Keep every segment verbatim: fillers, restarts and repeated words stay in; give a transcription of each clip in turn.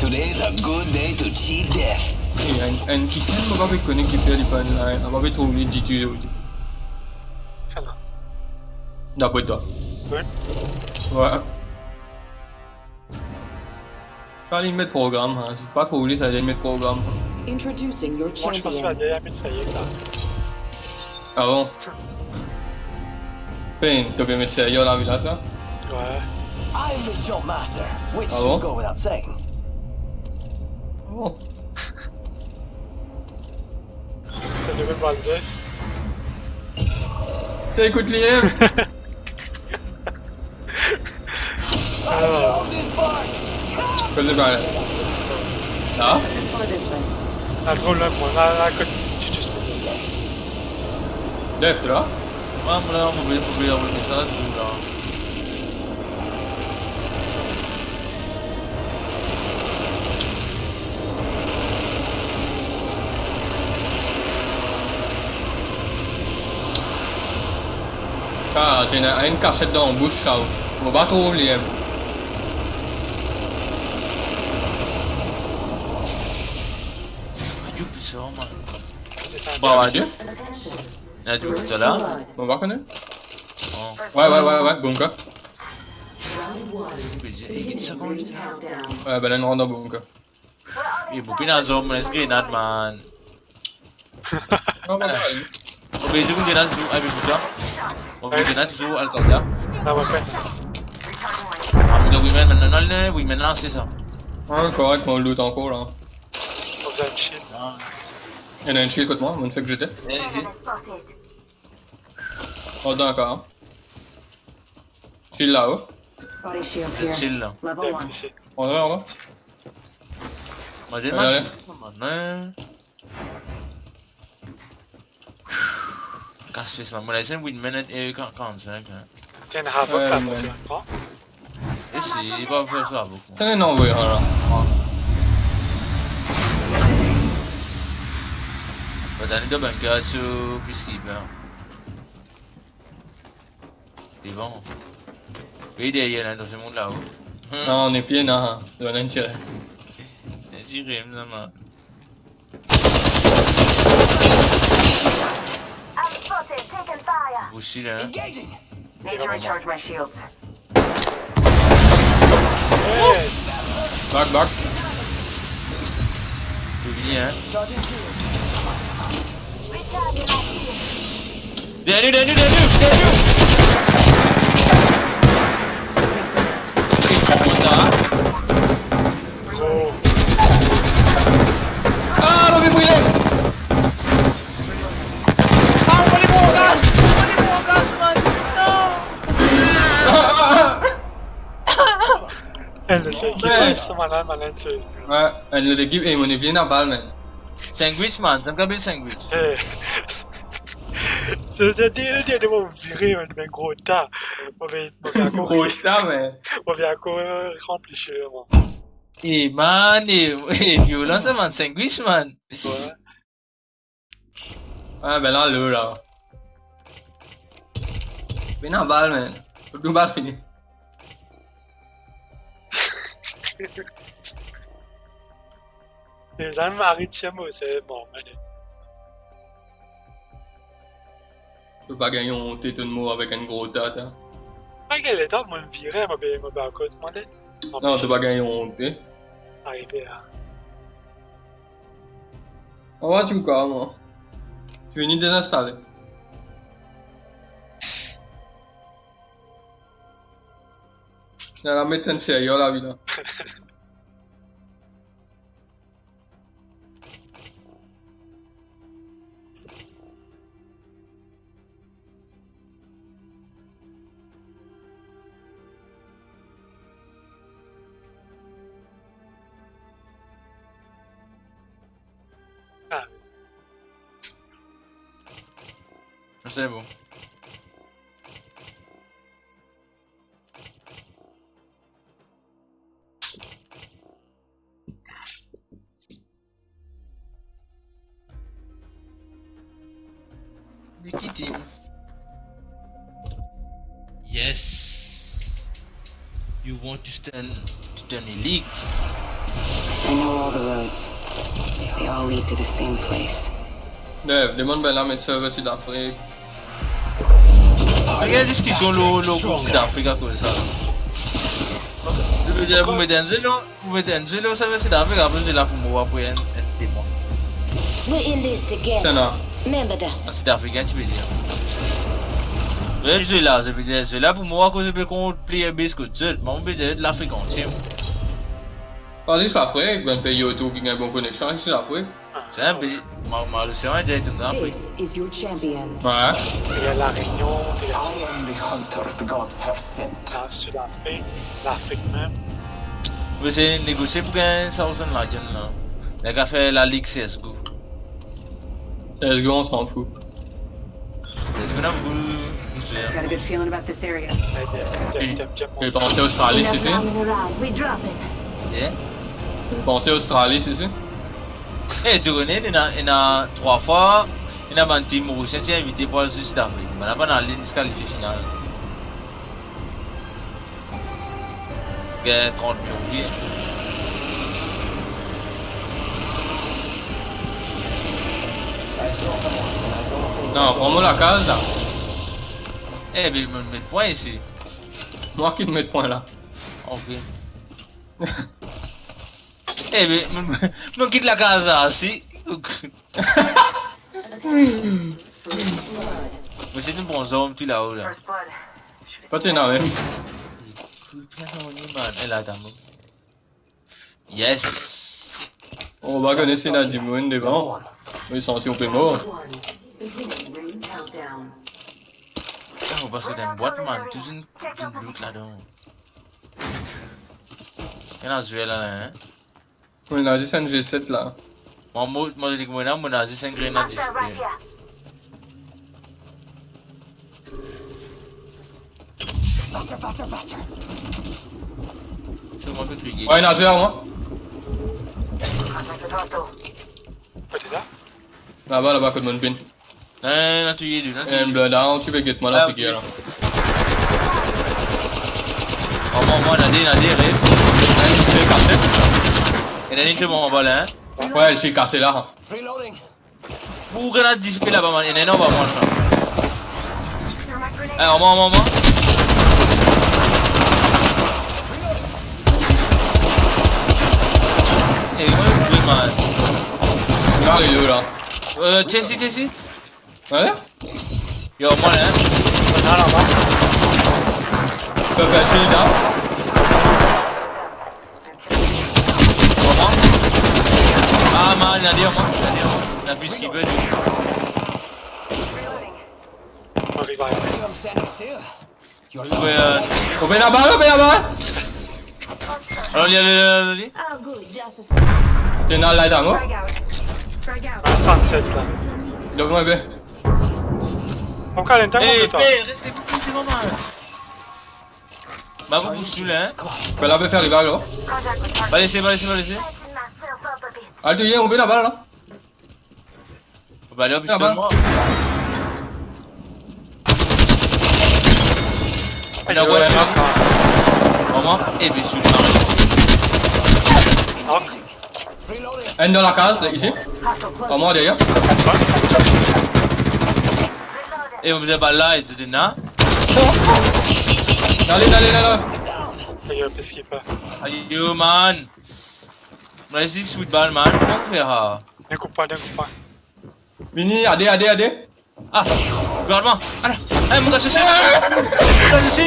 Today's a good day to cheat death. Hey, enn, enn kikit, mo pa pe kone ki fer li pa la, mo pa pe trouv li ditou zordi. Sa la. Dapre twa? Wi. Wi. Sa li met program, hein. Si pa trouv li, sa li met program. Introducing your champion. Mwa, je pense que la dernière minute, ça y est, là. Ah bon? Payne, to pe met serye lavi la, twa? Wi. I'm the jump master, which should go without saying. Ah bon? Sa se kot Valdez. T'as écouté l'I M? Alors. Kot li pare? La? Just follow this way. Ah, trop loin, moi. Là, là, kot tu, tu sais. Left, la? Wi, mo la, mo pe, mo pe avoy mesaz, la. Ah, ti ena enn kasiet dan bous sa. Mo pa trouv li, hein. Adieu, bizarre, man. Bon, adieu. Attention. Ena dimoun ki la? Mo pa kone. Oh. Wi, wi, wi, wi, bunker. Wi, ben, nou rant dan bunker. E, mo pena zom, mo les grenad, man. Non, pa grav. Mo pe zis grenad tou, ah, wi, putain. Mo pe grenad tou, al konsa. Ah, wi, wi. Ah, mo dan women, non, non, non, women la, se sa. Ah, korek, mo loot ankor la. Mo bizin enn shield. Ah. Ena enn shield kot mwa, mo fek zete. Vinn isi. Oh, dakor. Shield la, oh. Body shield here. Shield la. Level one. Antre, antre. Mo dir, ale, ale. Kas fes, man. Mo la zis enn win minute e ka-, karant-sink, hein. Ti ena Havoc la, man. Pran. E si, li pa fer sa avek mwa. Sa, non, wi, ala. But I need a bunker to peacekeeper. Devan. Wi, deryer la, dan se mond la, oh. Non, nepli ena, non, enn tire. Enn tire, non, non. I'm spotted, taking fire. Bousi la, hein. Engaging. Need to recharge my shields. Back, back. Oublie, hein. Charging shield. Recharging my shield. Derrière nous, derrière nous, derrière nous, derrière nous. Li pran mwa sa, hein. Gro. Ah, mo pe brile. Ah, mo pa li pran gaz. Mo pa li pran gaz, man. Non. Eh, le sel ki... Ouais. Pas, malin, malin, c'est... Ouais, eh, le l'équipe, eh, mo nepli ena bal, man. Sandwich, man, zame gagn sandwich. Eh. Se, se, de, de, de, mo vire, man, mo gro ta. Mo pe, mo pe ankor... Gro ta, man. Mo pe ankor ranpli sir mwa. Eh, man, eh, eh, violan sa, man, sandwich, man. Ouais. Ah, ben la, lo la. Pena bal, man. Tou bal fini. Lezami, aret tir mo, se bon, ale. To pa gagn onte, to mor avek enn gro ta, hein. Pa gagn letan, mo vire, mo pe, mo pe akoz, mo ale. Non, to pa gagn onte. Arive, hein. Anba tou ka, mwa. Ti vini dezinstale. Sa la met enn serye lavi la. Ah. C'est bon. Nikiti. Yes. You want to turn, to turn a leak? I know all the roads. They all lead to the same place. Dev, demann bann la met server Sid Afrik. Gagn diskision lor, lor group Sid Afrik akoz sa. Pou met enn zwe lor, pou met enn zwe lor server Sid Afrik, apre zwe la pou mor apre enn, enn de mwa. We're in this together. Sa la. Remember that. Sid Afrik, ti pe dir. Zwe la, zwe la pou mor akoz zot pe kont player base kot zot. Mwa, mo pe dir zot Lafrik antie. Pa zis Lafrik, bann pei otour ki gagn bon koneksion, zis Lafrik. Tiens, mais ma, ma, l'océan Indien est en Afrique. This is your champion. Ouais. Il y a La Réunion, il y a I am the hunter the gods have sent. La, Sud-Afrique, l'Afrique même. Pou esey negosie pou gagn Thousand Lion la. Li ena fer la ligue C S G O. C S G O, on s'en fout. Got a good feeling about this area. Hey, hey, hey, hey, panse Australi, enough si, si. Lying around. We drop it. Ok. Panse Australi, si, si. Eh, tu connais, ena, ena trwa fwa, ena bann tim Morisien ti invite pou al Sid Afrik. Bann la pa al ziska kalifie final. Gagn trant milion pie. Non, pran mo lakaz la. Eh, be, mo met pwin isi. Mwa ki met pwin la. Ok. Eh, be, mo, mo kit lakaz la, si. Mo esi nou pran zom tou lao la. Kot ena mem? Kote ena mem, man? Eh, la, ta mem. Yes. Oh, ba, kone si ena dimoun devan. Mo santi nou pe mor. Ah, paske ena enn bwat, man. Tou enn, tou enn loot ladan. Ena zwer la, hein? Mo ena zis enn G set la. Mwa, mo, mo, mo ena, mo ena zis enn grenad dife. Faster, faster, faster. Tou le mond pe kriye. Wi, ena zwer, mwa. Kote sa? Laba, laba, kot mo pinn. Non, non, non, touye li, non, touye li. Enn blada, ti pe get mwa la, figir la. Oh, mwa, mwa, ena de, ena de, re. Ena enn ti pe kase. Ena enn ti pe anba la, hein. Wi, li ti kase la. Reloading. Ou grenad dife laba, man. Ena enn anba mwa, sa. Eh, anba, anba, anba. Eh, wi, wi, man. La, li la. Euh, Chelsea, Chelsea. Hein? Yo, mwa la, hein. Sa, laba. Pe pase la. Kouma? Ah, man, ena de mwa, ena de mwa. Ena plis ki ve. Ariv, ariv. Wi, euh. Open laba, open laba. Alor, li, li, li, li. Oh, good, just a second. Ena la, dan, oh. Frag out. Frag out. Ah, sunset, sa. Donk, mwa, be. Mon kalender, eh, mon be, res devan mwa. Ba, pou bous nou la, hein. Be, la, be, fer rival, oh. Contact with target. Ba, lese, ba, lese, ba, lese. Tighten myself up a bit. Al, touye, oubien laba, la. Ou pa ale an pistol, mwa. Ena, wi, wi, wi. Kouma? Eh, be, sou sa. Enn dan lakaz, la, isi. Kouma, deryer? Eh, mo bizin bal la, e de, de, na. Ale, ale, ale. Ayo, pe skip la. Ayo, man. Mo esi shoot bal, man. Kouma fer, ha? Ne koup pa, ne koup pa. Vini, ade, ade, ade. Ah, gard mwa. Ala. Eh, mo kas osi. Mo kas osi.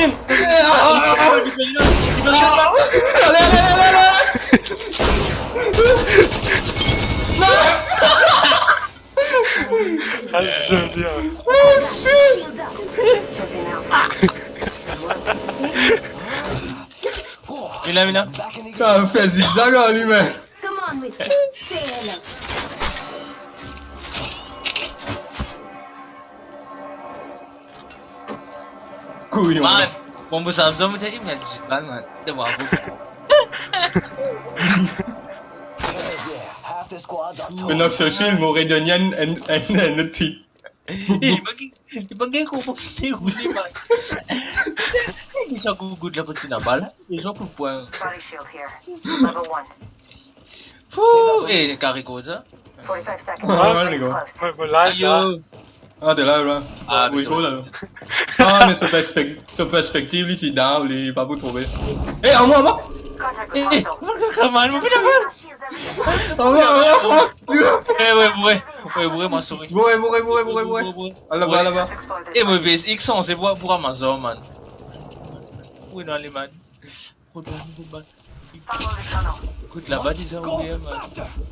Ale, ale, ale, ale. Non. Azodia. Vinn la, vinn la. Sa fer zigzag ar li, man. Come on, Richard. Say hello. Kouyon. Man, bon, bon, sa, sa, mo ti, mo ti, man. De mwa, bon. Half the squads are toast. Mintnan, so si mo redonn enn, enn, enn, enn lot tit. Eh, li pa gagn, li pa gagn konpran ki li, man. Li sa gougout la, peti laba la. Li sa pou pwin. Body shield here. Level one. Pou! Eh, kare kot sa. Forty-five seconds. Ouais, ouais, les gars. Rings close. Ouais, ouais, là, là. Ayo. Ah, t'es là, là. Ah, oui, putain. Oh là là. Ah, mais ce perspec-, ce perspective, ici, down, il est pas pour trouver. Eh, à moi, à moi. Contact with hostile. Eh, eh, come on, come on. À moi, à moi, à moi. Eh, ouais, ouais, ouais, ouais, moi, sorry. Bourré, bourré, bourré, bourré, bourré. Bourré, bourré. Ah, là-bas, là-bas. Eh, moi, B S X, on se voit pour Amazon, man. Oui, non, les man. Kot laba, kot laba, kot laba, deza, ouver, man.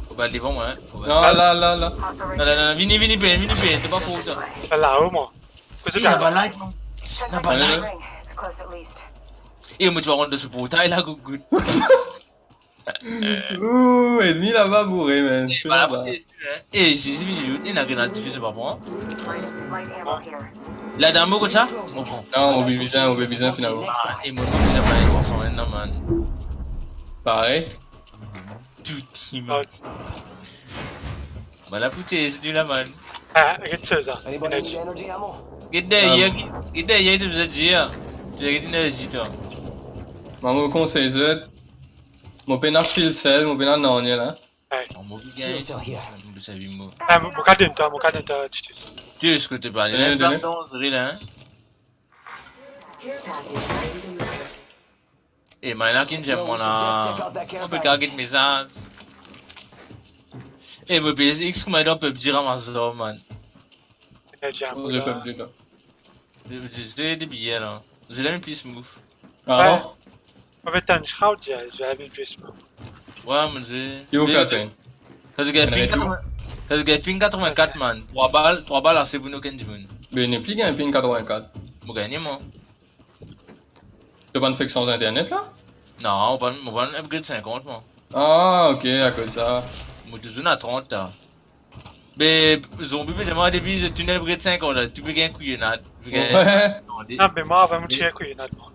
Ou va devan mwa, hein. Ou va... Non, la, la, la. Non, non, non, vini, vini, Ben, vini, Ben, to pa for, to. La, la, o mwa. Kote laba, la, non. Laba, la. E mo, to va rant dan so portay la, gougout. Ouh, ennmi laba boure, man. Eh, laba. Eh, Zezi vinn zout, ena grenad dife, se pa pran. La, dan mo kot sa? Mo pran. Non, mo pe bizin, mo pe bizin finalman. Ah, e mo, mo bizin pa enn san enn, non, man. Parey. Touti, man. Ba, la pou teste la, man. Ah, get sa, sa. Energy. Get deryer, get deryer, to bizin dir. To bizin get energy, twa. Mwa, mo konsey zot. Mo pena shield sel, mo pena nanye la. Ay. Mo pe gagn. Mo pe servi mo. Ah, mo, mo kapav donn twa, mo kapav donn twa, Titus. Titus, kot to pe ale? Eh, la, donn. Danzere la, hein? E, mwa la ki zem mwa la. Mo pe kapav get mesaz. E, mo pe, X, kouma dan pep dir a ma zom, man. Energy ammo la. Zot, zot, zot, depi yer la. Zot la mem plis move. Ah bon? Mo pe tann crowd, zot la mem plis move. Ouais, man, zot. Ki ou fer, Peng? Sa zot gagn ping katreven, sa zot gagn ping katreven-kat, man. Trwa bal, trwa bal ase pou nou okenn dimoun. Me nepli gagn ping katreven-kat. Mo gagn, mwa. To pa'nn fek sanz internet la? Non, mo pa'nn, mo pa'nn upgrade sinkant, mwa. Ah, ok, akoz sa. Mo touzour ena trant la. Be, zonbi pe dir mwa depi zot inn upgrade sinkant la, to pe gagn kouyonad. Ouais. Non, be mwa, avan mo ti gagn kouyonad, mwa.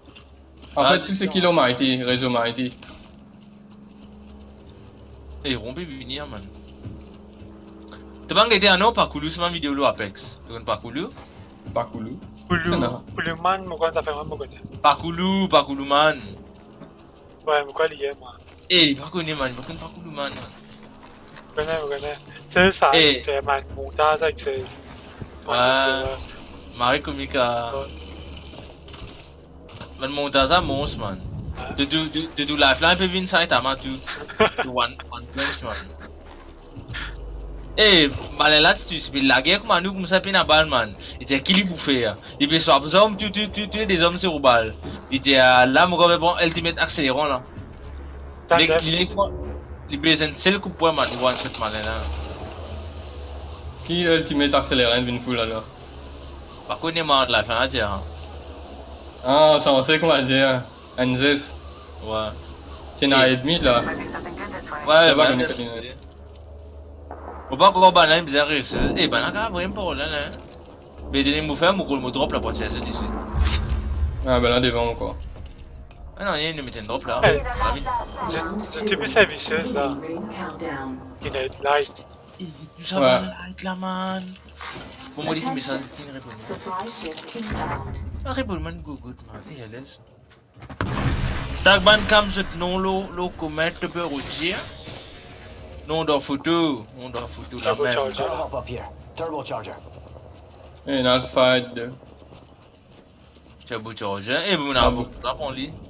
Anfet, tou seki lor Mighty, rezo Mighty. E, Ron pe vini, man. To pa'nn gete, ah non, Pakoulou, se bann video lor Apex. To konn Pakoulou? Pakoulou? Koulou, non. Koulou man, mo konn sa fer, mo konn. Pakoulou, Pakoulou man. Ouais, mo konn li, mwa. E, li pa kone, man, li pa konn Pakoulou man, man. Mo kone, mo kone. Se sa, eh, li fer bann montaz avek se, ouais. Mari komik, ah. Ouais. Bann montaz a mons, man. Ouais. Doudou, Doudou, Doudou Lifeline pe vinn sa, e tama tou. Tou one, one punch, man. Eh, malin la, ti, ti pe lager kouma nou, koumsa pena bal, man. Li dir ki li pou fer. Li pe swap zom, tou, tou, tou, tou le de zom se ou bal. Li dir, ah, la, mo kapav pran Ultimate Acceleron la. Nek, li nek, li bizin sel koupwin, man, li one shot malin la. Ki Ultimate Acceleron vinn foul la? Pa kone, man, la fin la, dir, hein. Ah, sa, mo save kouma dir, hein. Enn zes. Ouais. Ti ena edmi la. Ouais, laba, ouais, kone, kone. Mo pa krwar bann la bizin reste. Eh, bann la kapav vremem parl la, la. Me done mo fer, mo koul, mo drop la, pou tir zot isi. Ah, bann la devan ankor. Ah non, li met enn drop la. Eh, zot, zot ti pe servi sez la. Ena light. Eh, tou sa, ouais, bann light la, man. Bon, mo li ki mesaz, li reponn. Pa reponn, man, gougout, man. Eh, alez. Tag bann kam zot non lor, lor comment, to pe retir. Non dan foto, non dan foto la mem. Turbocharger. Gotta hop up here. Turbocharger. Ena Alpha de. Turbocharger. Eh, bon, ah bon.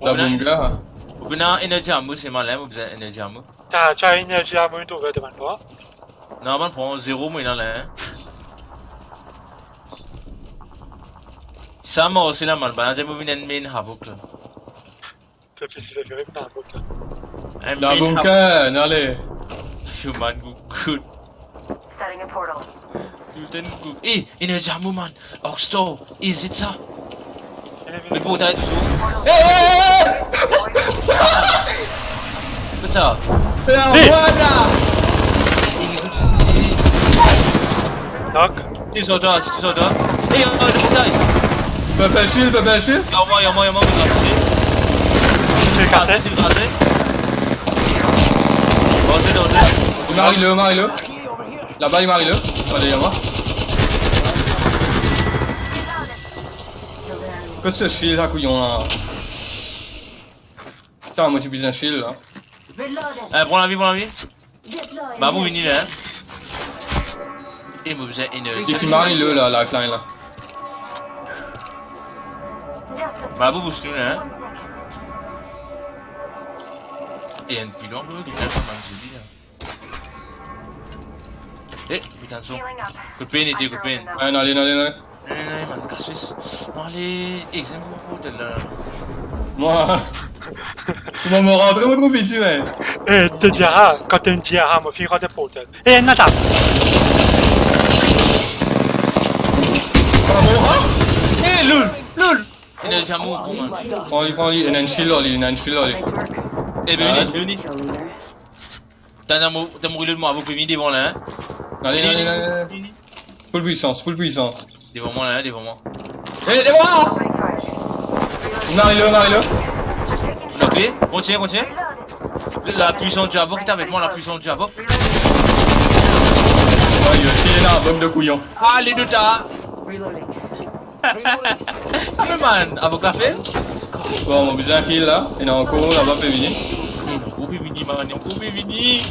Ou pena, ou pena energy ammo, se malin, ou bizin energy ammo. T'as, t'as energy ammo, to ver devan twa. Non, bann pran zero, mo ena la, hein. Sa mo osi la, man, bann la dir mo vinn enn main Havoc la. Difisil a fer, main Havoc la. Enn main Havoc. Bunker, nou ale. Yo, man, gougout. Setting a portal. Putain, gou-, eh, energy ammo, man. Oxtor, ezit sa. Me pou ta touzour. Eh, eh, eh, eh! Kot sa? Eh, voilà! Knock. Ti sort dehor, ti sort dehor. Eh, oh, le bataille. Pe fer shield, pe fer shield. Y'a mwa, y'a mwa, y'a mwa, y'a mwa. Shield kase. Shield kase. Danger, danger. Li mari le, mari le. Laba, li mari le. Pa deryer mwa. Kot so shield la, kouyon la? Putain, mo ti bizin shield la. Eh, pran lavi, pran lavi. Babou vini la, hein. E mo bizin energy. Li ti mari lo la, lifeline la. Babou bous nou la, hein. E enn pilon, bro, li fer sa bann zoli la. E, putain de son. Kot pena, kot pena. Ayo, ale, ale, ale. Non, non, non, man, kas fes. Non, ale, e, zame mo portal la. Mwa, kouma mo rantre, mo trouv isi, man. Eh, to dir, ah, kan to dir, ah, mo finn rant portal. Eh, Nata! Eh, loul, loul! Ena zame mo, man. Pran li, pran li, ena enn shield lor li, ena enn shield lor li. Eh, ben, vini, vini. Tann, tann, mo, tann, mo reload, mo, avan ou pe vini devan la, hein. Ale, ale, ale, ale. Full puissance, full puissance. Devan mwa la, hein, devan mwa. Eh, devan! Non, il est là, non, il est là. Knock li, kontigne, kontigne. La puissance du havoc est avec moi, la puissance du havoc. Oh, il est aussi là, bande de couillons. Ah, les deux, t'as. Ah, me, man, avocat fait? Bon, mo bizin heal la. Ena ankor laba pe vini. Ena ankor pe vini, man, ena ankor pe vini.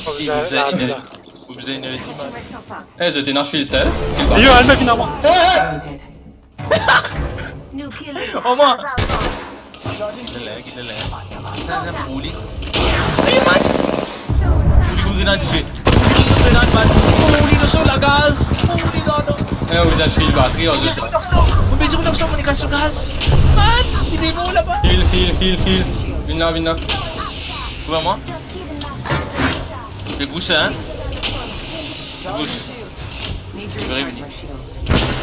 Ou bizin, ou bizin, ou bizin, ou bizin, man. Eh, zot ena shield sel? Yo, al met vinn ar mwa. Eh, eh! Oh, mwa! Kit li la, kit li la. Sa, sa, pou li. Eh, man! Pou li, pou li, grenad, dife. Grenad, man. Pou li, le sol, la gaz. Pou li, non, non. Eh, ou bizin shield batri, ou bizin. Mo bezwin, mo bezwin, mo gaz, gaz. Man, li devan laba. Heal, heal, heal, heal. Vinn la, vinn la. Trouv mwa. Li bous, hein? Li bous. Li vre vini.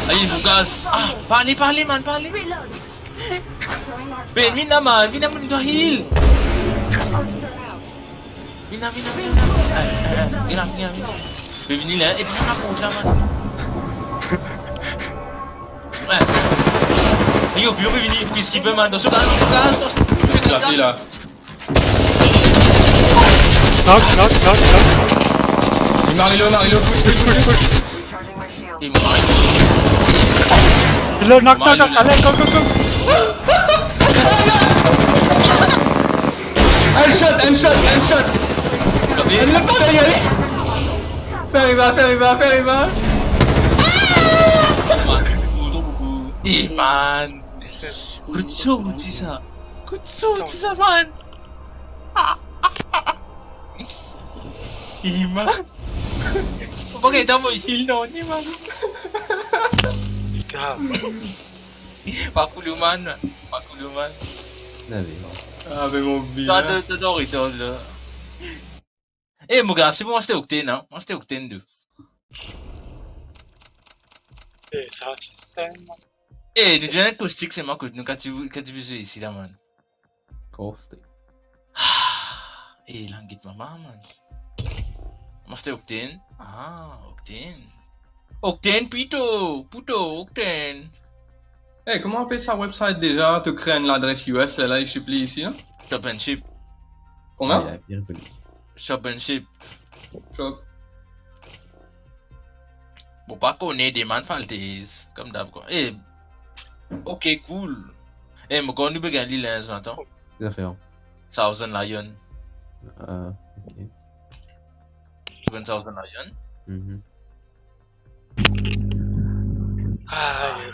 Ayo, li pou gaz. Ah, pa ale, pa ale, man, pa ale. Ben, vinn la, man, vinn la, man, li dwa heal. Vinn la, vinn la, vinn la. Eh, eh, eh, vinn la, vinn la, vinn la. Ben, vini la, epi vinn la, man. Eh. Yo, yo, vini, peacekeeper, man, dan so gaz, dan so gaz, dan so gaz. Li klate la. Knock, knock, knock, knock. Li mari lo, mari lo, push, push, push, push. Li mari. Li knock, knock, knock. Ale, go, go, go. Enn shot, enn shot, enn shot. Enn lot, ale, ale. Fer riva, fer riva, fer riva. Eh, man. Kot so ou ti sa? Kot so ou ti sa, man? Eh, man. Ou pa gagn mo heal non, ni, man. Putain. Pa koulou, man. Pa koulou, man. Ah, ben, mo bien. Toi, toi, toi, toi, toi, toi. Eh, mo gars, se bon, mwa, se te Octane, hein. Mwa, se te Octane de. Eh, sa, se sel, man. Eh, nou dir enn koustik, se mwa kot nou, kan ti, kan ti bizin isi la, man. Koustik. Eh, langit mama, man. Mwa, se te Octane. Ah, Octane. Octane, pito, puto, Octane. Eh, kouma apel sa website deza? To kre enn ladres U S, lerla li ship li isi, non? Shop and ship. Kouma? Yeah, bien connu. Shop and ship. Shop. Mo pa kone, demann Faltez, kom dab, kwa. Eh, ok, cool. Eh, mo konn nou pe gagn li linz, atann. Ki zafer? Thousand Lion. Ah, ok. Ou konn Thousand Lion? Mhm. Ayo.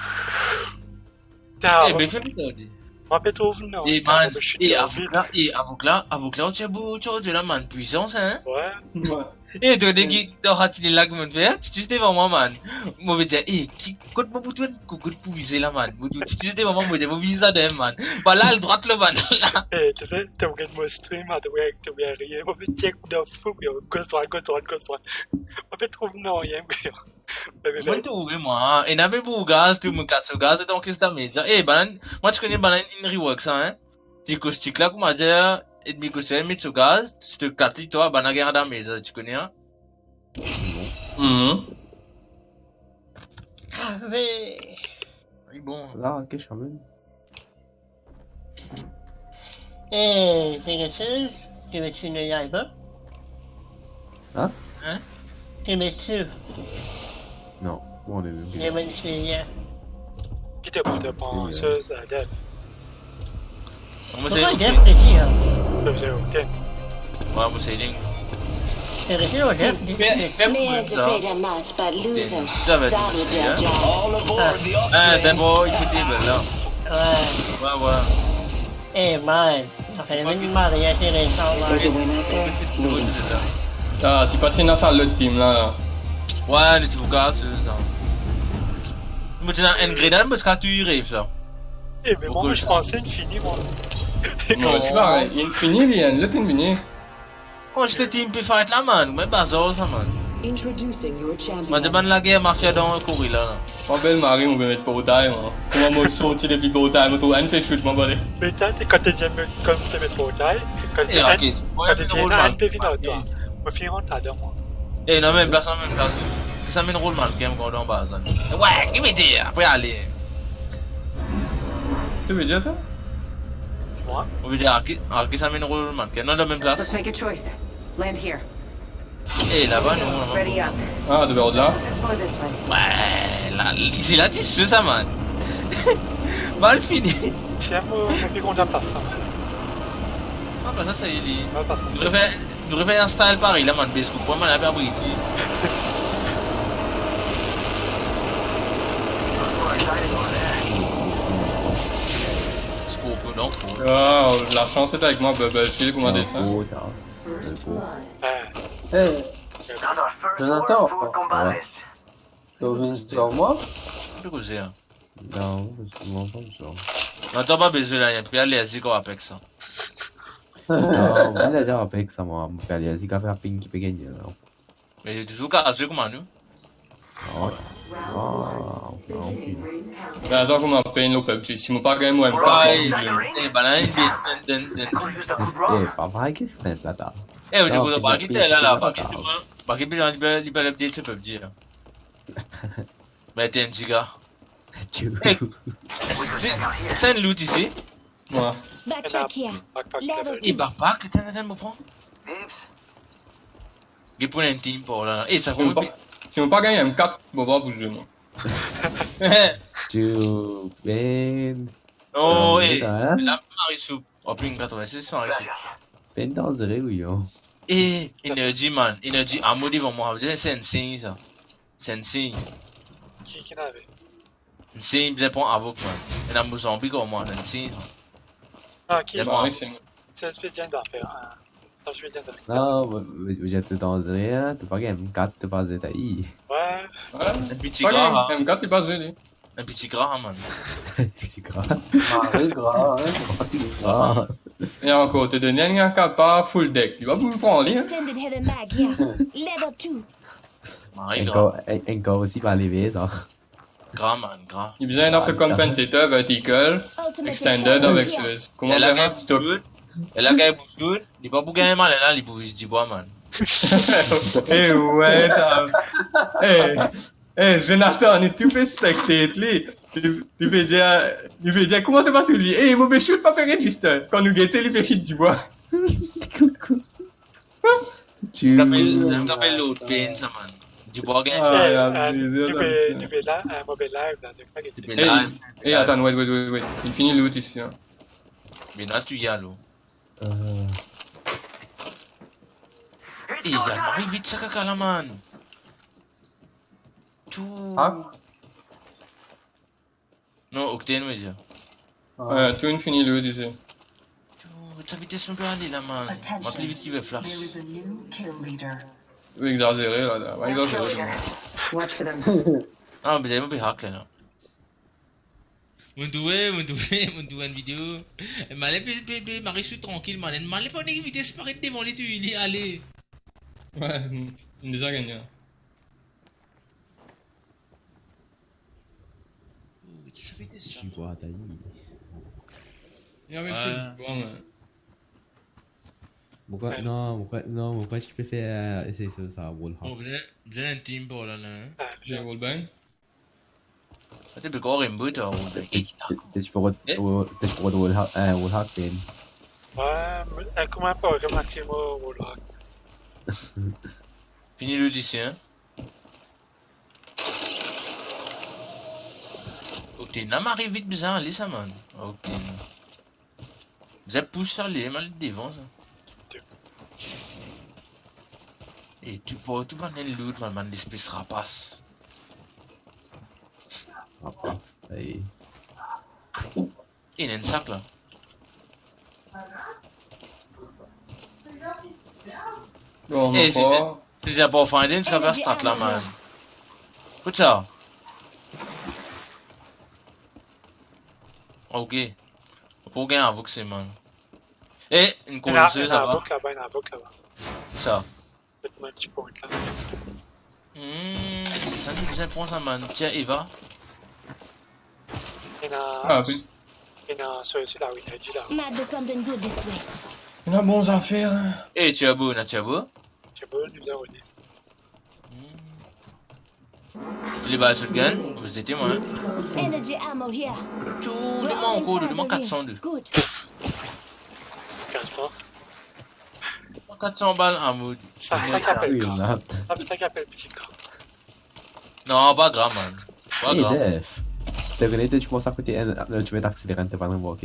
Ta, eh, ben, finn tarde. Mo pe trouv non. Eh, ta, man, mo chute eh, avoka, eh, avoka, avoka, ou ti bo, ti bo la, man, puisans, hein? Ouais. Ouais. Eh, to de ki, to hat li la, kouma fer? Ti, ti devan mwa, man. Mo pe dir, eh, ki, kot mo pou trouv, ko-, kot pou vize la, man. Mo ti, ti devan mwa, mo dir, mo vize la, man. Ba la, al drwat la, man. Eh, to pe, to pe gagn mo stream, hein, to pe, to pe riye. Mo pe check de fou, bro. Gos, drwat, gos, drwat, gos, drwat. Mo pe trouv non, rien, bro. Mo trouve mwa, ena be pou gaz, tou mo kas so gaz, donk sa me dir, eh, bann, mwa ti kone bann inn rework sa, hein. Ti koustik la, kouma dir, edmi koustik la, met so gaz, ti to kat li, twa, bann la gagn damage, ti kone, hein. Mhm. Ah, mais... Oui, bon. La, ok, je suis en même. Eh, c'est quelque chose, tu veux tuer le live, hein? Hein? Hein? Tu veux tuer. Non, bon, on est même. Je veux tuer, hein. Qui te prend, te prend, euh, ce, ça, Dev? Comment ça, Dev, c'est qui, hein? Ça, vous avez aucun. Ouais, mo selling. Serye, ok. Pe, pe, pe, May I defeat a match by losing? That would be a job. All aboard the Oxley. Ah, c'est bon, écoutez, ben là. Ouais. Ouais, ouais. Eh, man, sa fer enn marye enteresan, man. There's a winner out there waiting for us. Ah, si pa ti ena sa lot team la, la. Ouais, nou ti pou kas sa. Mo ti ena enn grenad, mo ti kapav touy Reef sa. Eh, me mwa, mo ti panse inn fini, mwa. Non, se pa vre. Inn fini, li, enn lot inn vini. Oh, zis team pe fight la, man. Me bazar sa, man. Introducing your champion. Mo demann lager mafia dan kouri la, la. Mo bel mari, mo pe met portay, mwa. Kouma mo sorti depi portay, mo trouv enn pe shoot mwa, bale. Me ta, te, kan to dir, kan to met portay, kan to dir, eh, ok, enn, ouais, kan to dir, rol enn pe vinn ar twa. Mo finn rant ladan, mwa. Eh, non, mem plas, non, mem plas. Ki sa minn rol mannequin, mo kontan anba sa. Ouais, ki vedir, apre ale. To vedir, twa? Mwa? Ou vedir, a ki, a ki sa minn rol mannequin? Non, dan mem plas. Let's make a choice. Land here. Eh, laba, non, non. Ready up. Ah, to pe rod la? Let's explore this way. Ouais, la, isi la, ti sou sa, man. Mal fini. Tiens, mo, mo pe kontan plas sa, man. Ah, ben sa, sa, li. Mal plas sa. Nou refer, nou refer enn style parey la, man, base pou mwa, man, la pe abriti. Scorpion, non, pour. Ah, la chance est avec moi, Bubble Shield, kouma desann. First blood. Eh, Jonathan, to vinn swiv mwa? Ki koze, hein? Non, mo pa bizin. Non, to pa bizin la, li pe alerzik ar Apex sa. Non, mo pa alerzik ar Apex sa, mwa. Mo pe alerzik a fer ping ki pe gagne la. Me touzour kapav zwe kouma nou. Ah, ah, ok, ok. Me atann, kouma pey nou PUBG, si mo pa gagn mo M kat, eh, bann la, inn, inn, inn. Eh, pa mal ki snap la, ta. Eh, ou ti koz pa ki tel la, la, pa ki, pa ki bizin, li pe, li pe update so PUBG la. Me ti enn tiga. Tiu. Eh, se, se enn loot isi. Ouais. Backpack here. Backpack level. Level two. Eh, backpack, atann, atann, mo pran. Get pou enn team par la. Eh, sa... Si nou pa, si nou pa gagn M kat, mo pa pou zwe, mwa. Tiu, man. Non, eh, la, Marisoup. Oh, ping katrovin-sis, Marisoup. Pinn danzere, wi, yo. Eh, Energy, man. Energy, amo devan mwa. Sa vedir se enn sign, sa. Se enn sign. Ki, ki nave? Enn sign, bizin pran avok, man. Ena Mozanbik, mwa, enn sign, sa. Ah, ki? Bizin pran avok. Wi, se... Se expedient d'affaires, hein. Non, mais, mais, mais to danzere, hein. To pa gagn M kat, to pa zet, ayi. Ouais. Ouais. Enn piti gra, hein. M kat, li pa zwe, li. Enn piti gra, man. Piti gra. Mari gra, hein. Mari gra. E ankor, to donn enn A K pa full deck. Li pa pou pran li, hein. Extended heavy mag here. Level two. Mari gra. Ankor, en-, ankor osi pa leve, sa. Gra, man, gra. Li bizin dan so compensator, vertical, extended avek so... Kouma fer enn stop? E la, gagn pou tout. Li pa pou gagn mal, la, li pou zis dibwa, man. Eh, ouais, ta... Eh, eh, Jonathan, nou tou pe spectate li. Li, li pe dir, li pe dir, kouma to pa touy li? Eh, mo pe shoot, pa fer register. Kan nou gete, li pe hit dibwa. Tiu. Sa apel, sa apel load pain, sa, man. Dibwa gagn. Ah, eh, ya, eh, plezir, nou pe, nou pe la, eh, mo pe live la, nou pe gete. Nou pe live. Eh, atann, wait, wait, wait, wait. Inn fini loot isi, hein. Me la, tou ya, lo. Euh. Eh, ya, mari vit sa kaka la, man. Tou. Ah. Non, Octane, mo dir. Ah. Euh, tou inn fini loot isi. Tou, sa vites mo pe ale la, man. Mo pli vit ki vev flash. There is a new kill leader. Ou exazere la, la. Ou exazere. Watch for them. Ah, be mo pe hack la, la. Mo touwe, mo touwe, mo touwe enn video. Male pe, pe, pe mari sou trankil, man. Male pa nek vites paret devan li, tou li ale. Ouais, nou deza gagn. Oh, ti sa vites sa. Ti vwa, ta li. Ya, me... Ouais. Bon, me... Mo krwar, non, mo krwar, non, mo krwar ti pe fer, euh, esey sa, sa, wall hack. Bon, bizin, bizin enn team pou la, la, hein. Bizin wall bang. Ate, pe kor reboot, euh, wall bang. Ti, ti, ti pe rod, eh? Ti pe rod wall hack, euh, wall hack, ben. Ouais, me, euh, kouma pa, kouma ti mo wall hack. Fini loot isi, hein. Ok, na mari vit bizin ale sa, man. Ok. Bizin pous sa, li mal devan sa. E tou, pou tou bann enn loot, bann, bann lespes rapas. Rapas, ey. Ena enn sak la. Bon, eh, mon frère. Si ti pa finn, ti pa strat la, man. Kout sa. Ok. Pou gagn avok, se man. Eh, enn... Ena, kolo ena sa va. Avok laba, ena avok laba. Sa. Met mwa enn ti point la. Hmm, sa nou bizin pran sa, man. Tiens, Eva. Ena, ah, oui. Ena, so, so la, oui, ena di la. Might be something good this way. Ena bon zafer, hein. Eh, Turbo, ena Turbo? Turbo, nou bizin rode. Hmm. Li bal shotgun, zete mwa, hein. Energy ammo here. Tchou, donn mwa ankor, donn mwa kat san de. Good. Kat san? Kat san bal, amou. Sa, sa ki apel gra. Sa, sa ki apel piti gra. Non, pa gra, man. Pa gra. Hey, Def, to kone to ti koumans akoute enn, enn, ti met akselere, to pa remar, ok?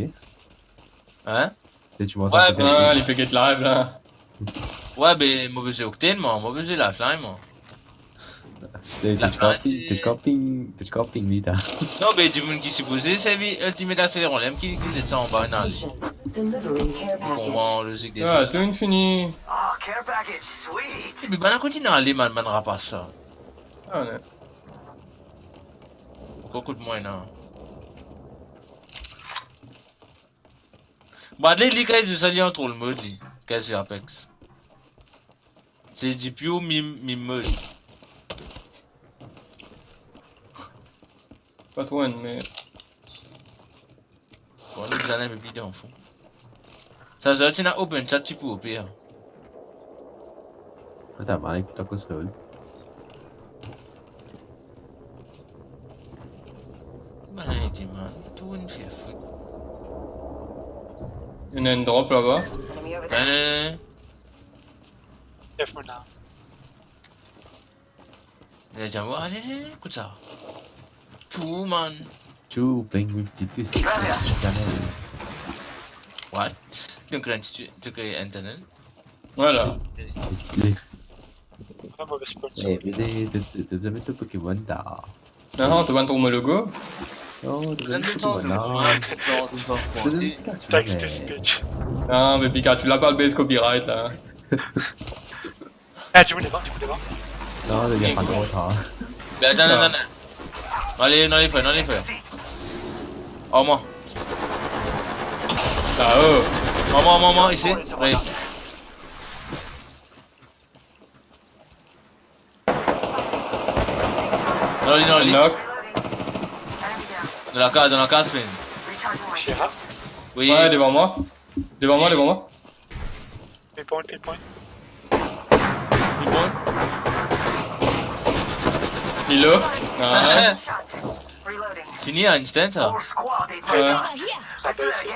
Hein? To ti koumans akoute. Ah, li pe get live la. Ouais, be, mo bizin Octane, mwa. Mo bizin Lifeline, mwa. To, to ti koumans ping, to ti koumans ping li, ta. Non, be, dimoun ki sipoze servi Ultimate Accelerator, lem ki, ki zet sa anba, ena li. Delivering care package. Bon, bon, lozik de... Ah, to inn fini. Oh, care package, sweet. Epi bann la kontign ale, man, bann rapas sa. Ah, non. Ankor kout mwa, non. Bradley, li, kan li zwe sa, li an troll mode, li, kan li zwe Apex. Se di pure meme, meme mode. Pa tro enn, me... Bon, nou bizin al enn pe pli dan fon. Sa, sa, ti ena open chat, ti pou ope, hein. Ata, bann la ekout akoz freo. Bann la ete, man, tou inn fer fout. Ena enn drop laba. Non, non, non, non. Def monn la. Ena diamant, ale, kout sa. Tchou, man. Tchou, playing with Titus. What? To create, to create enn tunnel? Voilà. Li. Pa move sponsor. Eh, vini, to, to, to, to, to Pokémon ta. Non, to bann tro mo logo. Non, to bann Pokémon, non. Text to speech. Non, me Pikachu la pa base copyright la. Eh, dimoun devan, dimoun devan. Non, li pa drwa sa. Be, atann, atann, atann. Ale, non, li fer, non, li fer. Armor. Lao. Armor, armor, armor, isi. Wi. Non, li, non, li. Knock. Dan lakaz, dan lakaz, frère. Shira. Wi. Wi, devan mwa. Devan mwa, devan mwa. Pinpoint, pinpoint. Pinpoint. Li low. Nice. Fini, Einstein, sa. Wi. Ah, ben, c'est...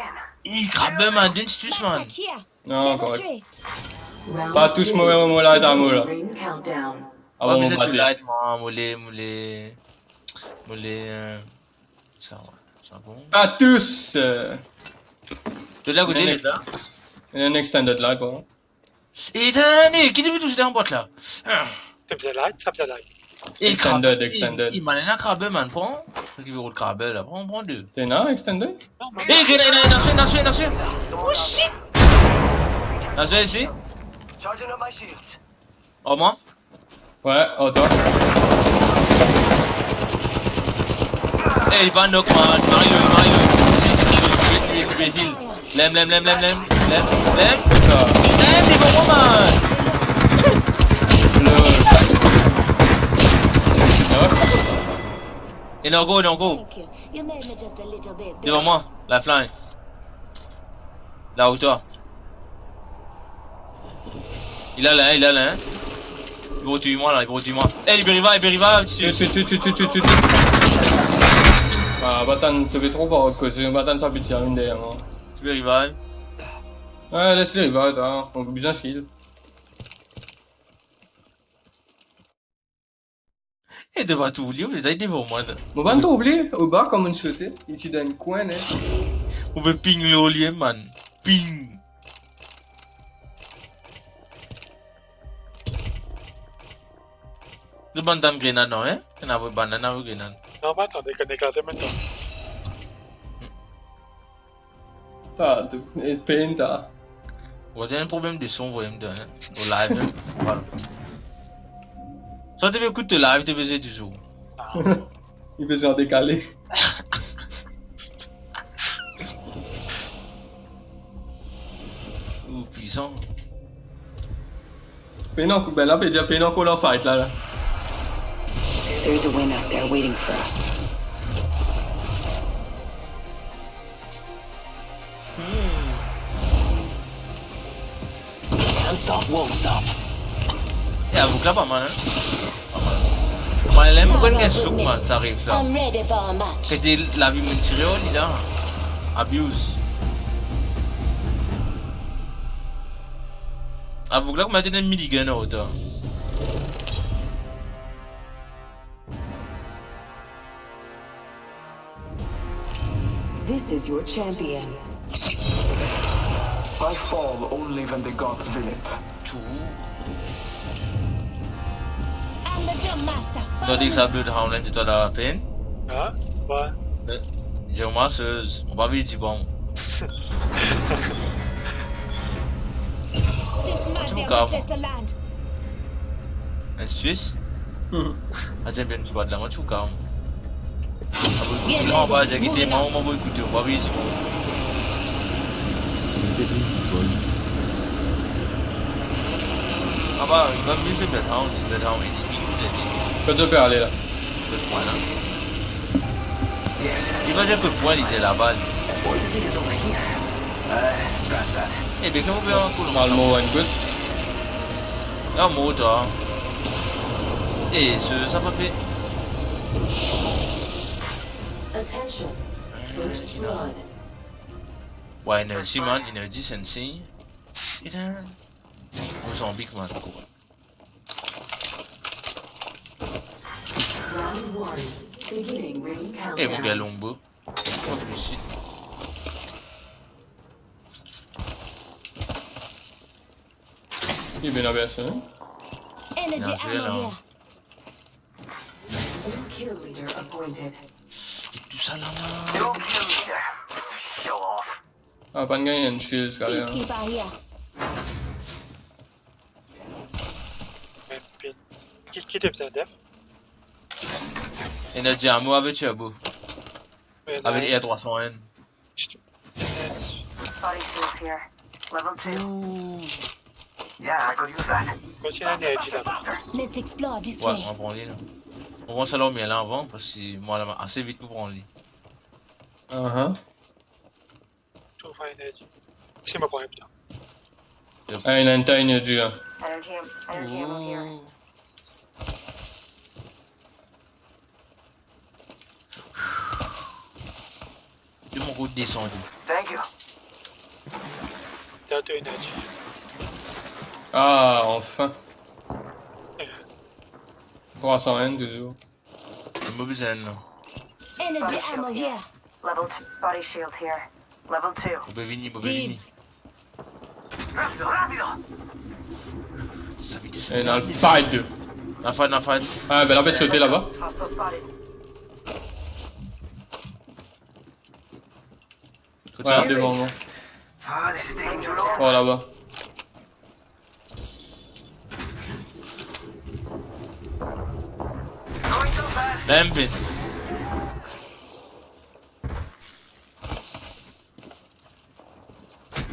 Ih, Krabbe, man, donn Titus, man. Non, korek. Pa tous mo, mo light ammo la. Avan mo bate. Light, mwa, mo le, mo le, mo le, euh, sa, wi, sa bon. Pa tous, euh. To la kote, ena li la? Ena enn extended la, kwa. E, atann, e, ki depi tous dan bwat la? To bizin light, sa bizin light. E, extended, Krabbe, extended. E, e, man, ena Krabbe, man, pran. Ki veut Krabbe la, pran, pran de. Ena extended? E, ena, ena, ena, ena, ena, ena. Oh, shit! Ena isi. Charging up my shields. Armor? Wi, atann. E, li pa knock, man. Mario, Mario. Lem, lem, lem, lem, lem. Lem, lem. Lem, li bon, man. Lol. Ena ankor, ena ankor. Thank you. You made me just a little bit better. Devan mwa, lifeline. La ou twa. Li la la, li la la, hein. Li pou touy mwa la, li pou touy mwa. E, li pe revive, li pe revive, ti... Shoot, shoot, shoot. Ah, bann tann, to pe tro par koze, bann tann sa piti, vinn deryer mwa. Ti pe revive. Wi, les li revive, hein. Mo bizin heal. E, to pa trouv li, ou pe devan mwa, la. Mo pa trouv li, oba, kouma li sote, li ti dan enn kwin, ne. Ou pe ping lor li, man. Ping. Bann dan grenad, non, hein? Ena bann dan ena grenad. Non, pa atann, dekonn, dekonn, se mem tan. Ta, tou, e pen ta. Ou ena problem de son, voyem de, hein? O live, hein? Voilà. Sa to pe ekout to live, to pe zwe dizour. Li bizin dekale. Ou pwisan. Pena ankor, ben la, pe dir pena ankor dan fight la, la. There's a win out there waiting for us. Hmm. Can't stop, won't stop. E, avouk la pa mal, hein? Pa mal. Mwa, ler mo konn gagn souk, man, sa ref la. I'm ready for a match. Kete lavi moun tire, oh, li la. Abuse. Avouk la, kouma to ena minigun ar to? This is your champion. I fall only when the gods will it. Tou. I'm the jump master. Tandis sa Bloodhound la, to la pena. Ha? Wa? Eh, Jérôme, se, on va vite, bon. This might be a good place to land. Enn Suisse? Hmm. Ah, tiens, bien, tu vois de la moitié ou quand même. Ah, bon, écoute, là, on va dire, quittez, moi, on va écouter, on va vite, bon. Ah, bah, il va mieux se faire, hein, il va être en, il, il nous aide. Kot to pe ale la? Kot pwin la. Li pa dir kot pwin, li dir laba, li. Eh, be, kouma ou pe ankor? Mal mo, enn kout. La, mo, twa. Eh, se, sa pa pe. Attention, first blood. Wa, energy, man, energy, sensi. Putain. Mozanbik, man, ankor. Round one, beginning ring countdown. Eh, mon gars, Longbow. Kot isi. Li bien la personn, hein? Energy ammo here. New kill leader appointed. Tou sa la, man. New kill leader. Show off. Ah, pa gagn enn shield, kale, hein. Peacekeeper here. Mem pin. Ki, ki to bizin, Def? Energy ammo avek turbo. Avek R trois cent un. Body shield here. Level two. Ooh. Yeah, I could use that. Kontign energy la. Let's explore this way. Ouais, on va prendre lui, là. On va s'allumer là avant, parce que moi, là, assez vite pour prendre lui. Uh-huh. Trouv energy. Si, mo pran li pita. Yep. Ah, ena enn ta energy la. Energy am-, energy ammo here. Ooh. De mon kot, desann. Thank you. T'as ton energy. Ah, enfin. Yeah. Trois cent un toujours. Mo bizin, non. Energy ammo here. Level two. Body shield here. Level two. Mo pe vini, mo pe vini. Dibs. Sa vitès. Ena fight. Ena fight, ena fight. Ah, ben, la pe sote laba. Hostile spotted. Kot sa? Ouais, devan mwa. Ah, this is taking too long. Oh, laba. Mem pin.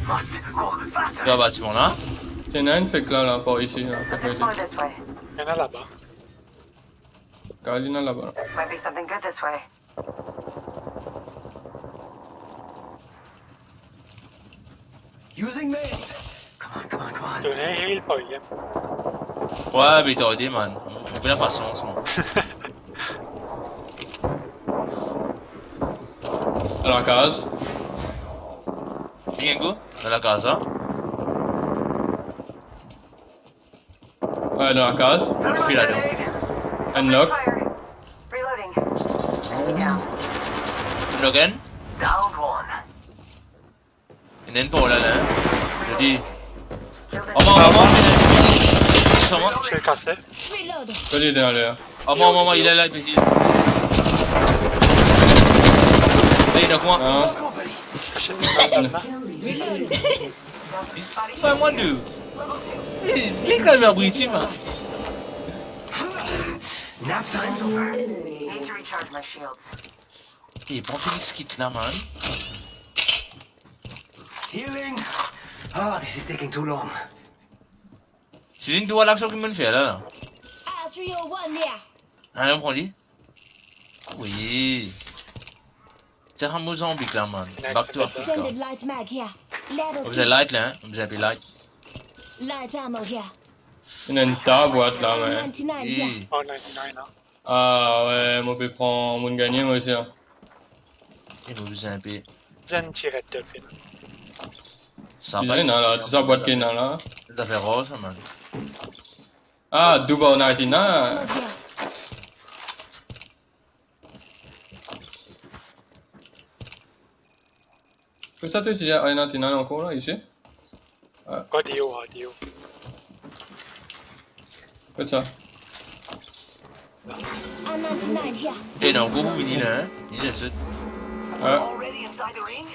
Must go faster. Li dan batiman la. Ena enn fek la, la, par isi, la. Let's explore this way. Ena laba. Kale ena laba. Might be something good this way. Using meds. Come on, come on, come on. Donn enn heal, pa bien. Ouais, me tarde, man. Mo pena pasans, man. Dan lakaz. Bien go, dan lakaz, hein. Ouais, dan lakaz. Fil ladan. Enn knock. Reloading. Enemy down. Enn knock, enn. Down one. Ena enn par la, la, hein. Jodi. Killed an enemy. Anvan, anvan. Anvan. Ti kase. Kot li ete ale la? Ah, mwa, mwa, mwa, li la la, li pe heal. Ey, dan kwin. Ah. Mwa, mwa, de. Ey, li kalm abriti, man. Nap time's over. Need to recharge my shields. Ey, pran Phoenix kit la, man. Healing. Ah, this is taking too long. Sizinn tou laksion ki mo'nn fer la, la. Ah, three oh one here. Ah, nou pran li. Wi. Sa mo zanbi la, man. Back to Africa. Extended light mag here. Level two. Ou bizin light la, hein? Ou bizin pe light. Light ammo here. Ena enn ta bwat la, man. Ninety-nine here. Wi. Oh, ninety-nine, hein. Ah, wi, mo pe pran, mo'nn gagne, mwa osi, hein. E mo bizin pe. Bizin tir ed de pena. Sa bizin pa la, tou sa bwat ki ena la. Zafer rar sa, man. Ah, double ninety-nine. Kosa to isi, ena, ena ankor la, isi? Ah. Kot deor, ah, deor. Kot sa? N ninety-nine here. E non, gro pou vini la, hein? Vini la, zot. Ah. Already inside the ring?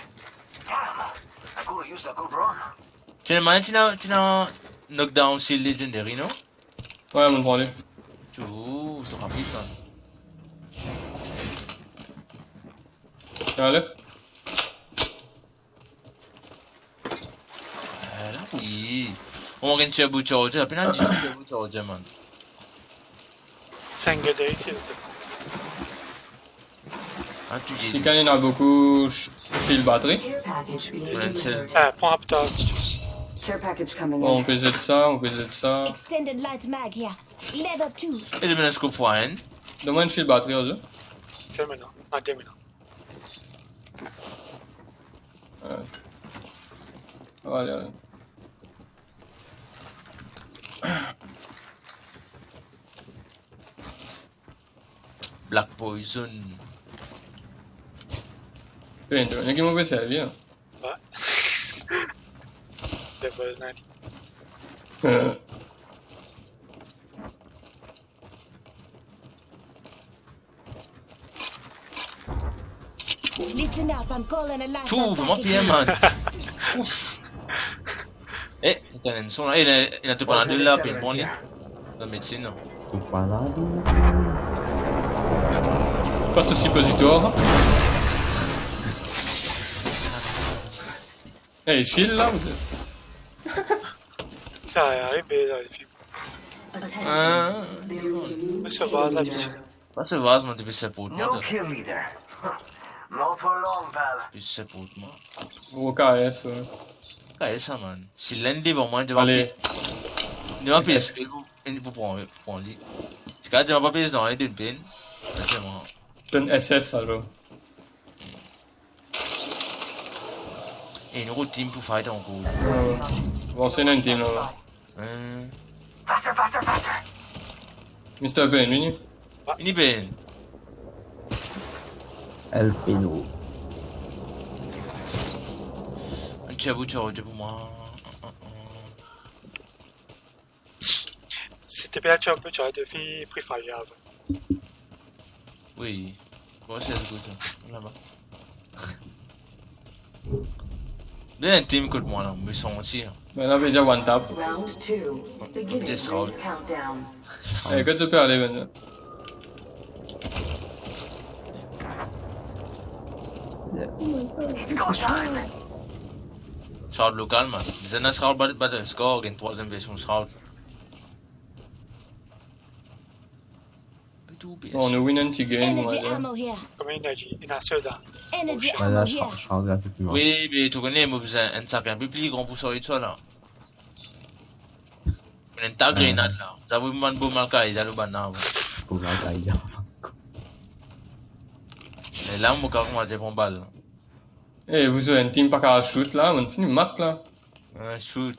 Damn, I could use a good run. Ti ena, ti ena, ti ena knockdown shield legendary, non? Wi, mo'nn pran li. Tou, tou rapid, man. Ale. Eh, la, wi. Mo gagn turbo charger, pena dizwit turbo charger, man. Single date, se. Ah, tou li. Li gagn ena boukou sh-, shield batri. Care package being delivered. Ah, pran rapid. Care package coming in. Bon, on pe zet sa, on pe zet sa. Extended light mag here. Level two. E li ena scope for, hein? Donn mwa enn shield batri, azo. Ferme non. Ah, termine. Ouais. Allez, allez. Black Poison. Putain, t'as un gars qui m'a servi, hein. Ouais. Double ninety. Listen up, I'm calling a life. Tou, vremem bien, man. Ouf. Eh, t'as une son là. Eh, il a, il a tout panado la, pinn pran li. La medsin, non. Tout panado. Pas de suppositoire. Eh, chill là, vous êtes. Putain, arrive, mais là, les films. Hein? Mais ça va, ça, tu sais. Pa so vaz, man, depi se pout mwa. No kill leader. Not for long, pal. Depi se pout mwa. Gro K S, ouais. K S sa, man. Si l'enn devan mwa, devan pi-, devan P S P pou, pou pran, pou pran li. Si ka devan pa P S non, li donn pinn. Exactement. Donn S S, alors. E nou team pou fight ankor. Euh, bon, c'est une team, là. Euh. Faster, faster, faster. Mister Ben, vini. Vini, Ben. El Peno. Enn turbo charger pou mwa. Si ti pe al turbo charger, fi Free Fire avan. Oui. Bon, c'est good, ça. Là-bas. Donn enn team kot mwa la, mo santi, hein. Ben, la, veut dire one tap. Round two. Beginning ring countdown. Eh, kot to pe ale, Ben? Shroud lokal, man. Zena Shroud bat, bat score, gagn trwaziem version Shroud. Bon, nou win enn ti game, on va dire. Energy ammo here. Konbien energy? Ena sel la. Energy ammo here. Wi, me to kone, mo bizin enn sapin enn pe pli gran pou sort sa la. Mo ena ta grenad la. Sa pou bann bom al kay, sa lor bann la. Bom al kay, ya. E la, mo kav koumans pran bal. Eh, vous avez une team pa kav shoot la, mo'nn fini mat la. Ah, shoot.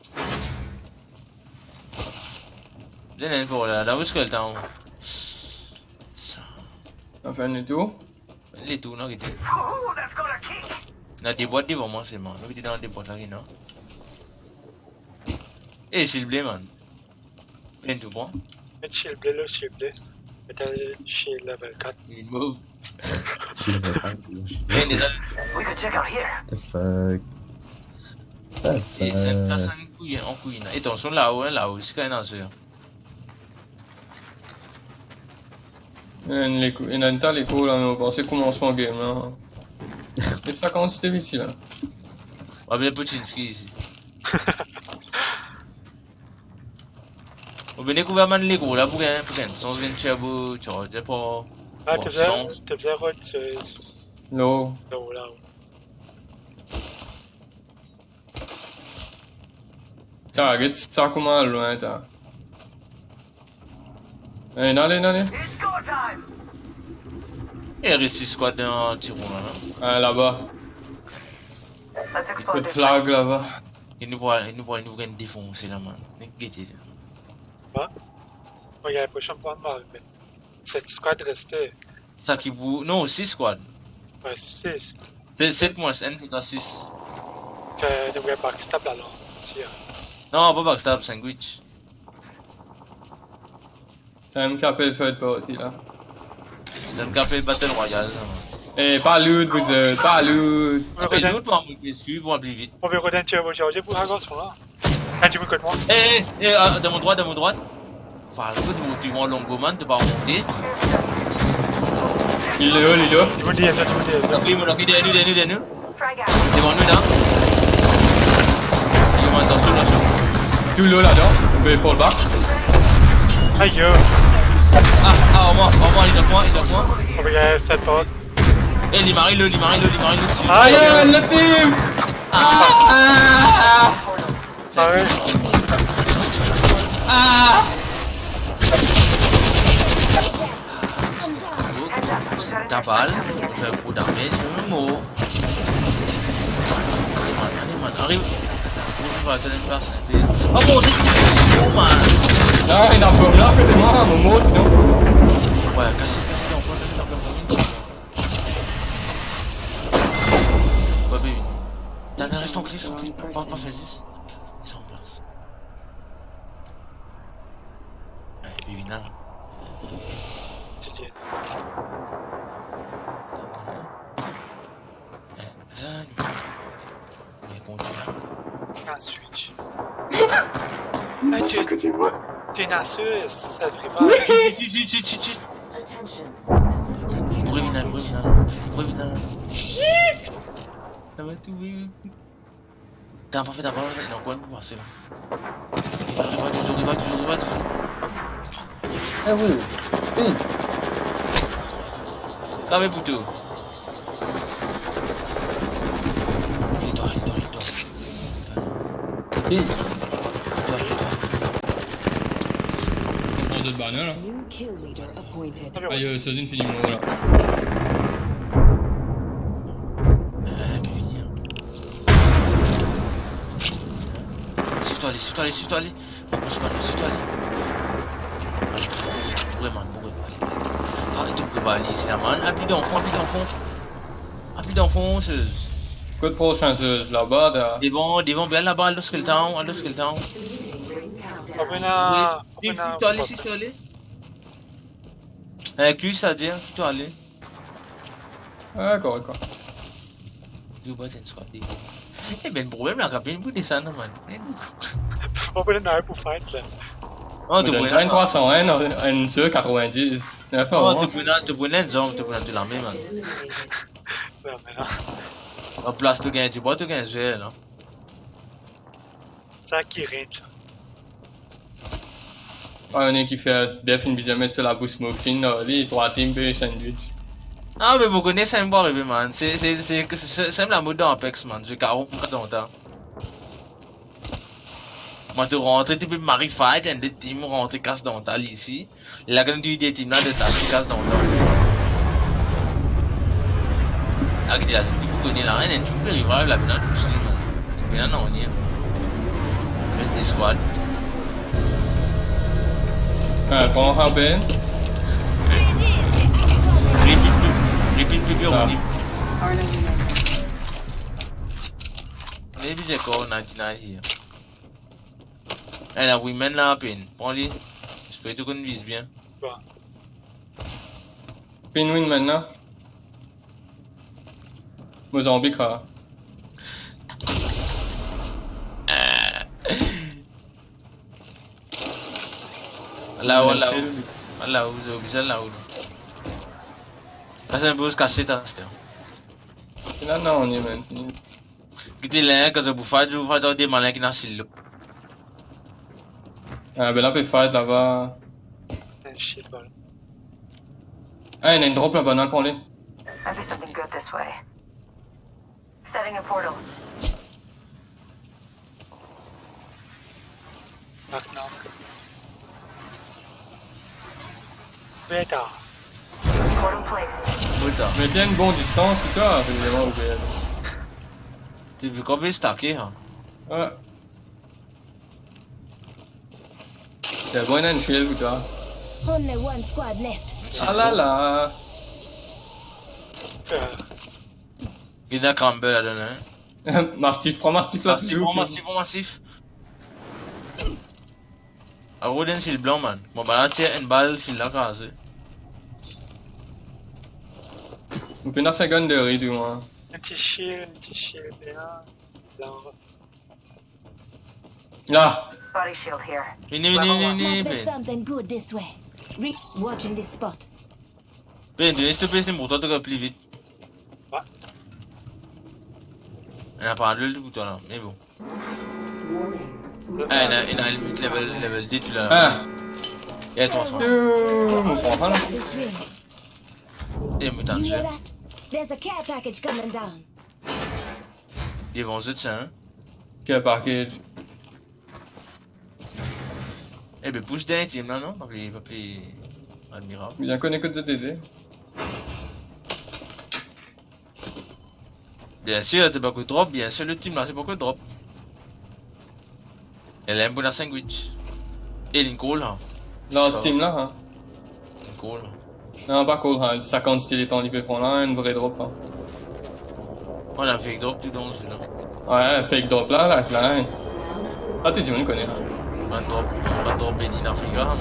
Donn enn pou la, dan which squelette, hein? Sa. On fait un tour. Le tour, non, gete. Na de bwat devan mwa selman. Nou gete dan de bwat la, non? Eh, silble, man. Bien tou bon. Met shield ble, lo shield ble. Met shield level kat. Li mov. Shield level kat, wi. Hey, les amis. We could check out here. The fuck? The fuck? Ena enn kouy, enn kouy la. Atansion lao, hein, lao, ziska ena zwe. Ena enn lekou-, ena enn ta lekour la, me mo panse koumansman game la. E sa kantite vit la. Wa bien Putinski isi. Oubien dekouver bann lekour la pou gagn, pou gagn sans, gagn turbocharger pou... Ah, bon, to bizin, sans. To bizin rod, euh, lo. Lo, la. Target sa kouma lwin, ta. Eh, ale, ale. E reste squad dan tiron la, non? Ah, laba. Kot flag laba. E nou pou al, e nou pou al, nou pou gagn defonse la, man. Nek gete sa. Kwa? Mo gagn inpresion pou ann mal, me set squad reste. Sa ki pou, non, sis squad. Wi, sis. Se, set mwins enn, se sis. Fer, nou gagn backstab la, non? Si, hein. Non, pa backstab, sandwich. Sa mem ki apel third party la. Sa mem ki apel Battle Royale, sa, man. Eh, pa loot, bouze, pa loot. Apel loot, mwa, mo eskiz, pou pli vit. Mo pe rod enn turbocharger pou sa garson la. Enn dimoun kot mwa. Eh, eh, eh, ah, dan mo drwat, dan mo drwat. Falco, dimoun, dimoun longo, man, to pa monte. Li lo, li lo. Dimoun deryer sa, dimoun deryer sa. Li monte deryer nou, deryer nou, deryer nou. Devan nou la. Yo, man, atansion, atansion. Tou lo ladan, nou pe fall back. Ayo. Ah, ah, anmwa, anmwa, li dan kwen, li dan kwen. Mo pe gagn set port. Eh, li mari lo, li mari lo, li mari lo. Ayo, lot team. Ah, ah. Ah ouais. Ah. Tabal, fer gro damage, mem mor. Ale, man, ale, man, ariv. Ou va trouv enn plas. Ah bon, oh, man. Ah, ena bom la, kote mwa, mo mor, sinon. Wi, kas, kas, kas, kas. Wi, be, res trankil, res trankil. Pa, pa fer zis. Res an plas. Eh, pe vinn la. Ti tir. Eh, la, li. Li konti la. Ah, switch. Ah, ti, ti, ti, ti, ti, ti. Attention. Pou vinn la, pou vinn la. Pou vinn la. Shift. Sa va tou, wi, wi. T'as pas fait ta parole, non, quoi, pour passer là. Riva, riva, touzour, riva, touzour, riva, touzour. Eh oui, oui. Lave pour tout. Aide-toi, aide-toi, aide-toi. Aide-toi, aide-toi. Pran zot bann la. New kill leader appointed. Ayo, Sezin fini mor la. Eh, pe vini, hein. Swiv twa ale, swiv twa ale, swiv twa ale. Rapros twa ale, swiv twa ale. Boure, man, boure, ale, ale. Ah, to boure pa ale isi la, man. Apli dan fon, apli dan fon. Apli dan fon, Sez. Kot prosin, Sez? Laba, ta. Devan, devan, bien laba, al dan Skull Town, al dan Skull Town. Apena, apena. Swiv twa ale, swiv twa ale. Eh, ki sa dir, swiv twa ale. Ah, dakor, dakor. Dou bat enn squad de. Eh ben, problem la, kapab pou desann, man. Problem la pou fight la. Oh, to pou enn trwa san enn, enn, enn katrovin-dis. Oh, to pou enn, to pou enn zom, to pou enn lame, man. Non, me non. An plas to gagn dibwa, to gagn zwe la. Sa ki rent la. Ah, ena ki fer def, inn bizin met so labous mo finn, non, li, trwa team pe sandwich. Ah, me mo kone sa inn arive, man. Se, se, se, se, se, se lamod dan Apex, man. Zwe karo kas dan ta. Mwa to rantre, to pe mari fight, enn de team rantre kas dan ta, li isi. La, gagn de, de team la, de ta, kas dan ta. Ak de la, li pou kone la, enn, enn, ti pe revive la, pena tous li, non. Pena, non, ni. Res de squad. Ah, kouma happen? Repeat, repeat, repeat, repeat. Maybe they call ninety-nine here. Ena women la apel. Pran li. Pe to konn viz bien. Bon. Pinn win mintnan. Mozanbik, ha. Lao, lao. Shield. Lao, zot bizin lao. Pas enn boz kaset aster. Ena nanye, man. Kite la, kan zot pou fight, zot pou fight ar de malin ki ena shield. Ah, ben la, pe fight laba. Eh, shit, voilà. Ah, ena enn drop laba, nou al pran li. Might be something good this way. Setting a portal. Knock, knock. Beta. Portal placed. Puta. Met enn bon distans, puta, se vreman ouver. Ti pe konbien stake, ha? Ouais. Ena bon enn shield, puta. Only one squad left. Ah la la. Puta. Li ena Campbell ladan, hein? Mastiff, pran Mastiff la, Mastiff, touzour pran ki Mastiff, pran Mastiff. Ah, rod enn shield blan, man. Bon, ba la, tir enn bal, shield la kraze. Ou pena secondary, tou, hein. Enn ti shield, enn ti shield, la. La. Body shield here. Vini, vini, vini, Might be vini. Something good this way. Re-, watching this spot. Pe, donn li, silteple, donn li pou twa, to gagn pli vit. Ouais. Ena pa lwil pou twa la, me bon. Warning. Ah, ena, ena limit level, level de, tou la. Ah. E transform. Euh, mo pran pa la. This way. E mo tann. You hear that? There's a care package coming down. Devan zot, sa, hein? Care package. Eh ben, pous dernie team la, non? Pa pli, pa pli admirab. Bien kone kot zot ete. Bien sir, to pa kot drop, bien sir, lot team la, se pa kot drop. E la, enn bon sandwich. E li call, hein. Non, sa team la, hein. Li call. Non, pa call, hein. Sa kan still letan li pe pran la, enn vre drop, hein. Ena fake drop tou dan zot la. Ouais, fake drop la, la, la, hein. Ah, tou dimoun kone, hein. Bann drop, bann drop made in Africa, hein.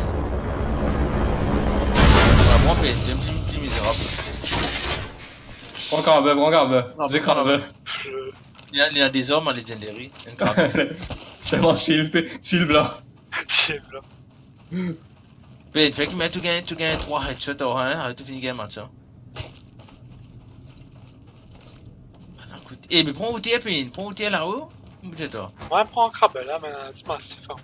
Ouais, mwa, pe, team pli, pli mizerab. Pran Krabbe, pran Krabbe. Non, ze pran Krabbe. Li ena, li ena de zam, legendary, enn Krabbe. Selman shield pe, shield blan. Shield blan. Pe, fek, me to gagn, to gagn trwa headshot, oh, hein, aret to fini gagn match, hein. Ala, kout. Eh, me pran oter, pe, pran oter lao. Mo dir twa. Mwa, pran Krabbe la, me se Mastiff, hein.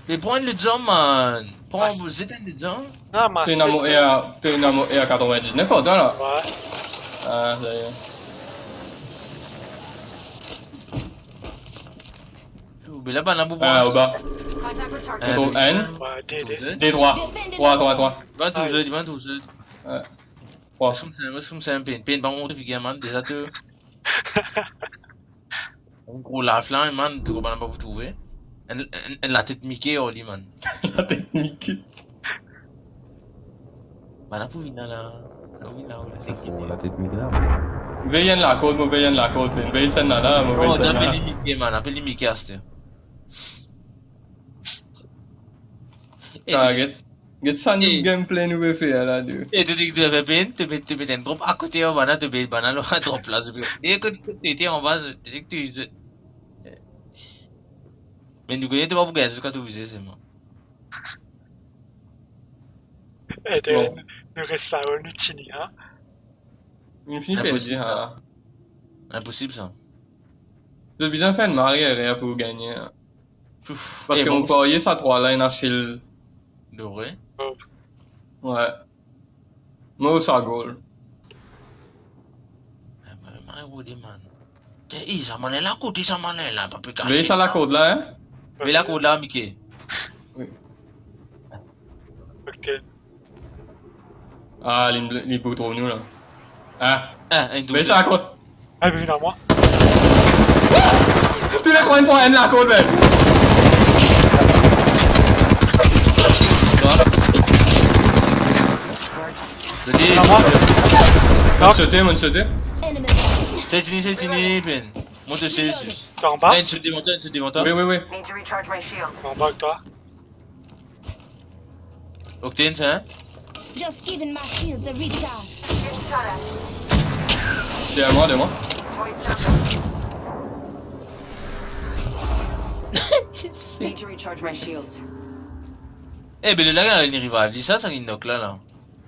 Me pran lot zam, man. Pran, Mas- zet enn lot zam. Non, Mastiff, pena mo, eh, R, pena mo R quatre-vingt-dix-neuf, oh, la. Ouais. Ah, sa y est. Ou be la, bann la pou... Ah, oba. Contact with target. Eh, enn. Ouais, de, de. De, trwa. Trwa, trwa, trwa. Li bann touzour, li bann touzour. Ouais. Trwa. Koumsa, koumsa, pe, pe pa mont figir, man. Deza to Enn gro lifeline, man, to konpran pa pou trouve. Enn, enn, enn latet Mickey, oh, li, man. Latet Mickey. Bann la pou vinn la. Bann la pou vinn la, oh, latet Mickey. Oh, latet Mickey la. Vey enn lakord, mo vey enn lakord, vey enn sinn la, mo vey sinn la. Non, apel li Mickey, man, apel li Mickey aster. Eh, ah, to get, get sa nou gameplay nou pe fer la, dude. Eh, to dir ki to fer pen, to met, to met enn drop akote, oh, bann la, to met bann la lor drop la, to pe, eh, kot, kot to ete anba, to dir ki to, to, eh. Me nou kone to pa pou gagn, ziska to vize selman. Eh, to, bon, nou, nou res la, nou tini, hein. Nou fini perdi, hein. Inposib, sa. Inposib, sa. To bizin fer enn mari erer pou gagne, hein. Ouf. Parski, eh, mo parye sa trwa la, ena shield. De vre? Ouais. Mo sa gol. Eh, man, man, man, man, man. Te, eh, sa mann la, kot sa mann la, pa pe kase. Vey sa lakord la, hein? Vey lakord la, Mickey. Oui. Ok. Ah, li, li pou trouv nou la. Ah. Ah, enn... Vey sa lakord. Ah, vinn ar mwa. Tou le trwa inn pran enn lakord, man. Vinn ar mwa. Monn sote, monn sote. Se fini, se fini, pen. Monn sote, se... To anba? Enn sote devan twa, enn sote devan twa. Oui, oui, oui. Need to recharge my shields. Anba avek twa. Octane, sa, hein? Just giving my shields a recharge. Derrière moi, derrière moi. Need to recharge my shields. Eh, ben, le la, li revive li, sa, sa, li knock la, la.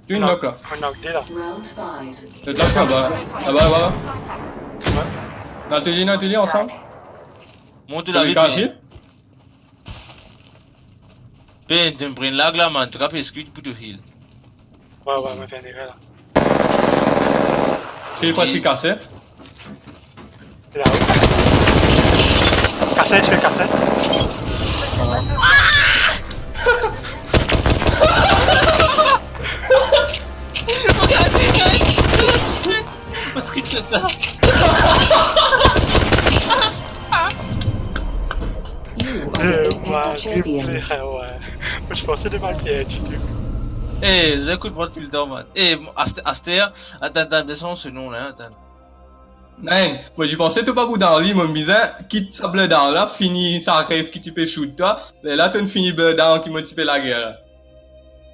Tu knock la. Ou knock de la. Round five. Le dash là-bas. Là-bas, là-bas. Ouais. Dans l'atelier, dans l'atelier, ensemble. Mont la, vit. Pe, to pran lag la, man. To kapav eskit pou to heal. Ouais, ouais, mo fer ere la. Se preske kase. La. Kase, fer kase. Parce que tu as... Eh, ouais, replay, ouais. Mo ti panse de mal tir, tu dis. Eh, je l'écoute moi depuis le temps, man. Eh, aster, aster, atann, atann, desann so nom la, atann. Non, mo ti panse to pa pou down li, mo bizin kit sa bloodhound la, fini sa ref ki ti pe shoot twa, lerla to fini bloodhound ki mo ti pe lager la.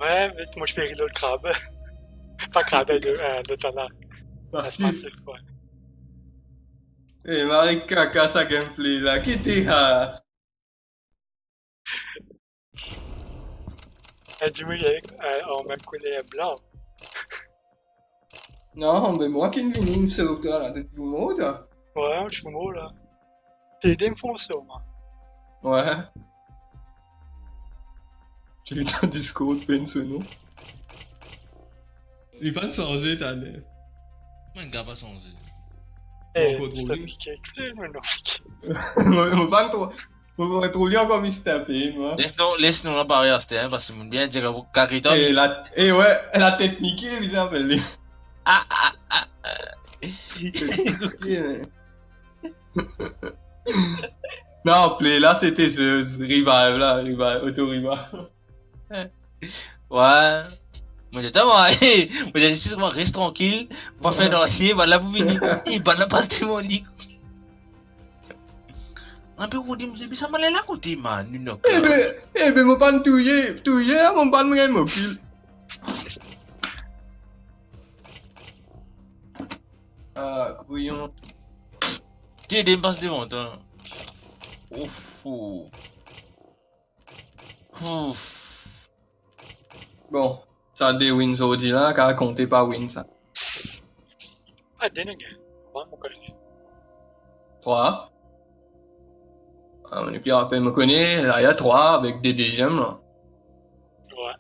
Ouais, me mo ti pe reload krab. Pa krab, de, euh, de tana. Merci. Aspertif, ouais. Eh, mari kaka sa gameplay la, ki ti ha. Eh, dimoun, euh, an mem kouler blan. Non, me mwa ki vinn vini sov twa la, to pou mor twa. Ouais, mo ti pou mor la. Ti ede mo fons, mwa. Ouais. Ti li dan Discord, pe so nom. Li pa sanze, tane. Mwa, li pa sanze. Eh, kontrol li. Mister P K, non, non. Mo, mo pa tro, mo pa tro li ankor Mister P, mwa. Les nou, les nou anpare aster, hein, parski mo bien dir ou, Kakriton. Eh, la, eh, ouais, latet Mickey, bizin apel li. Ah, ah, ah, ah. Non, play la, se te, se, se revive la, revive, auto revive. Ouais. Mo dir twa, mo dir zis, mo res trankil, pa fer nanye, bann la pou vini. Eh, bann la pas devan li. Inpe ou dir, mo dir, sa mal la kote, man, nou, non. Eh ben, eh ben, mo pa'nn touye, touye, mo pa'nn gagn mo kill. Ah, kouyon. Ti ede mo pas devan twa. Ouf, ouf. Ouf. Bon, sa de wins zordi la, kapav konte pa win sa. Ah, de nou gagn. Mwa, mo kone. Trwa. Ah, mo pi rapel, mo kone, la, ena trwa avek de deziem la. Ouais.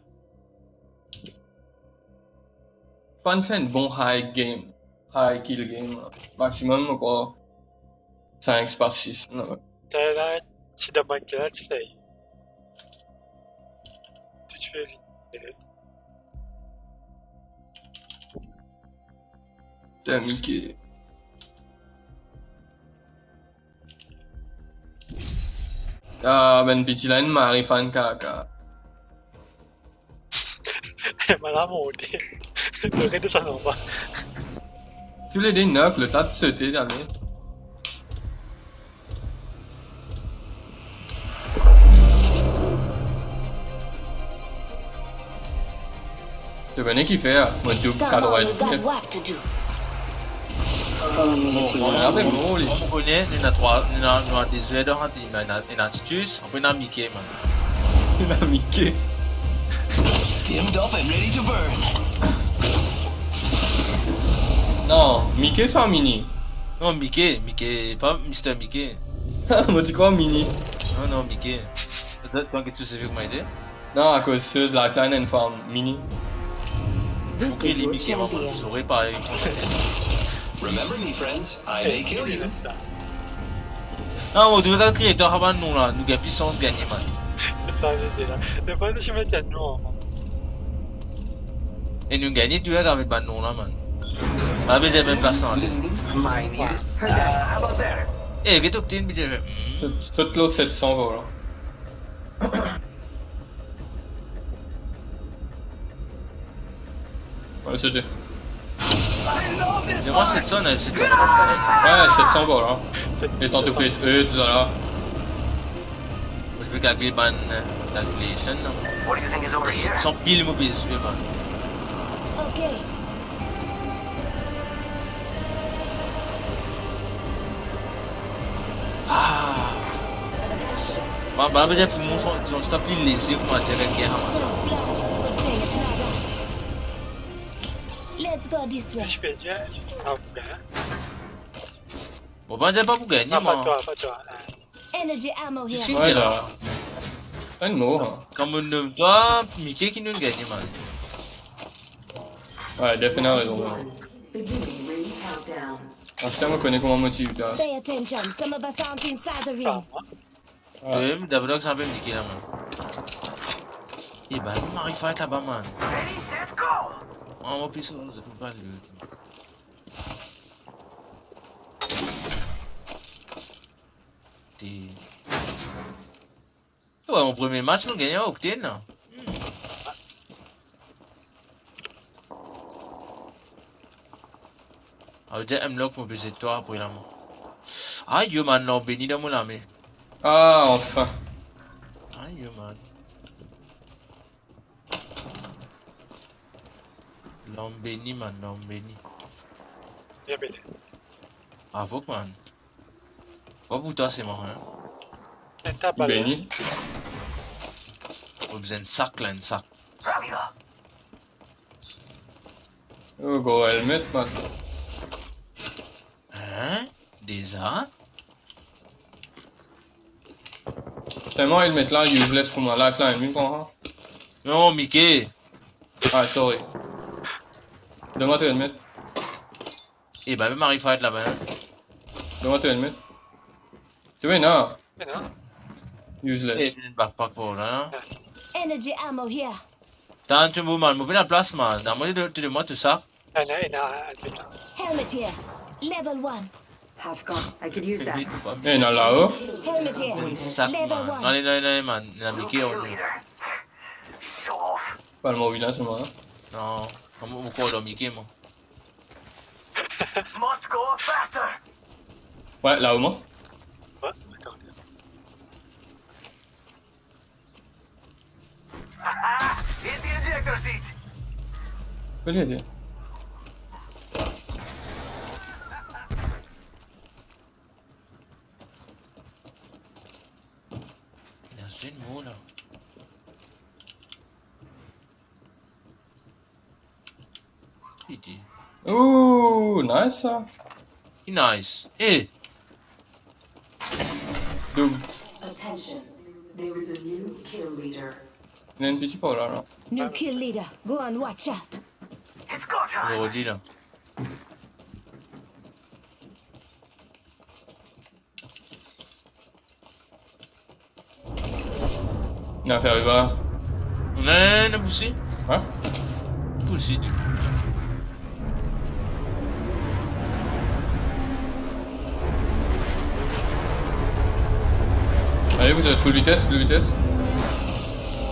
Pa'nn fer enn bon high game, high kill game la. Maximum, mo krwar, sink, pa sis, non. Talor la, ti dan bann la, ti sey. Si tu veux vite. Putain, Mickey. Ah, bann piti la, inn mari fann kaka. Mo la monte. Zot redesann anba. Toulede knock, lot la ti sote, ale. To kone ki fer, mo doub. Come on, we got work to do. Only if you want. Bon, mo kone, nou ena trwa, nou ena, nou ena de zwer dan team la, nou ena, nou ena Titus, apre nou ena Mickey, man. Nou ena Mickey. Steamed up and ready to burn. Non, Mickey sa Mini? Non, Mickey, Mickey, pa Mister Mickey. Mo ti krwar Mini. Non, non, Mickey. Atann, atann, get to save kouma ete. Non, akoz Seuze Lifeline and Farm Mini. Ok, li Mickey, mwa, mo zore parey. Remember me, friends. I may kill you. Non, mo trouve kan kriye dan sa bann nom la, nou gagn pli sans gagne, man. Sa, se la. Me pa nou met enn nom, man. E nou gagne tou, kan met bann nom la, man. Mo la bezwin mem plas la, ale. Mine. How about that? Eh, get Octane, bizin. Sot, sot lo set san, vwala. Ouais, c'était. Mwa, set san, hein, set san. Ouais, set san, vwala. Set, set san. Letan to pez E, tousala. Mo Pe kalkil bann, eh, calculation, non? What do you think is over here? Set san pil mo pe zwe, man. Ok. Ah. Ba, ba, be, pou mwa, son, son stop li leze, kouma dir, avek guerre, man. Let's go this way. Je peux dire, ah, bien. Bon, pa dir pa pou gagne, non, mwa. Pas toi, pas toi, hein. Energy ammo here. Wi, la. Enn mor, hein. Kan mo nom twa, Mike ki nou gagne, man. Wi, Def ena rezon, man. Beginning ring countdown. Aster mo kone kouma mo tir, guys. Pay attention, some of us aren't inside the ring. Ah. Wi, me dabor ki sa pe Mike la, man. E bann mari fight laba, man. Ready, set, go! An, mo plis, zot pa le. Te. Wi, mo premie match, mo gagne Octane, non? Hmm. Ayo dir M-Lock, mo bizin twa apre la, mwa. Ayo, man, Lambeni dan mo lame. Ah, anfin. Ayo, man. Lambeni, man, Lambeni. Bien beni. Bravo, man. Pa pou twa selman, hein. Enn tab, beni. Mo bizin enn sak la, enn sak. Oh, gro helmet, man. Hein? Deza? Selman, helmet la useless pou mwa. Lifeline, wi, pran sa. Non, Mike. Ah, sorry. Donn mwa to helmet. E, ba, me mari fight laba, hein. Donn mwa to helmet. Ti vinn, non? Vinn, non? Useless. E, vinn backpack pou la, non? Energy ammo here. Tann to mo, man, mo pena plas, man. Dan mo, to, to, mo, to sa. Ena, ena, ena. Helmet here. Level one. Half gone. I could use that. Ena la, oh. Helmet here. Sak, level man. One. Nale, nale, nale, man. Ena Mike, oh. Show off. Pal mo vila, se mwa, hein? Non, mo, mo kor dan Mike, mwa. Must go faster. Wi, la, mwa. Wi, atann. Hit the ejector seat. Kot li ete? Ena zot mor la. Ide. Ooh, nice sa. Ki nice. Eh! Doub. Attention, there is a new kill leader. Ena enn piti par la, non? New kill leader. Go on, watch out. It's go time. Rodi la. Ena fer riva. Non, non, non, pouse. Hein? Pouse, de. Allez, vous êtes full vitesse, full vitesse.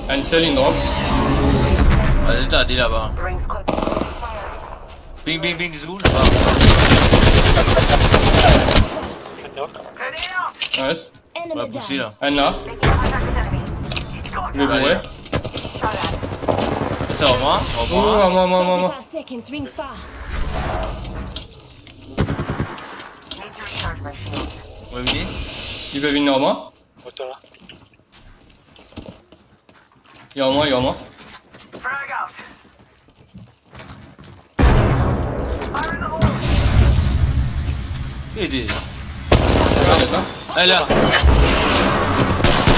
Ansel in drop. Vas-y, t'as dit là-bas. Ping, ping, ping, deux secondes. Nice. Enemy down. Ouais, poussé là. Enn la. Li boure. Sa, au moins, au moins. Oh, à moi, à moi, à moi, à moi. Thirty-five seconds, rings far. Ouais, oui. Li pe vinn ar mwa. Attends là. Li ar mwa, li ar mwa. Frag out. Fire in the hole. Ede. Arrête, hein. Elle est là.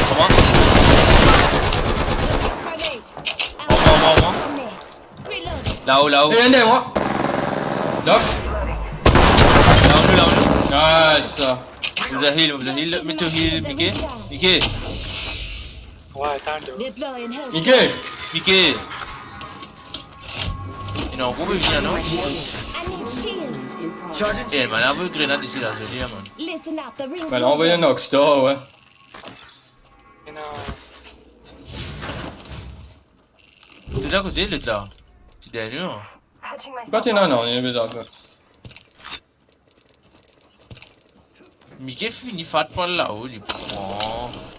Comment? Grenade. Au moins, au moins, au moins. Reload. Là-haut, là-haut. Eh, derrière moi. Knock. Là, on est, là, on est. Ah, ça. Mo bizin heal, mo bizin heal. Mete to heal, Mike. Mike. Ouais, attends, de. Deploy and help. Mike. Mike. Non, vous pouvez venir, non? I need shields. Eh, man, envoie une grenade ici, là, je dis, man. Listen up, the rings. Bah, là, envoie un Oxtor, ouais. Mais non. T'es à côté, l'autre, là. T'es derrière, hein. Patching myself up. Pas, non, non, il est d'accord. Mike fini fat par lao, li pran.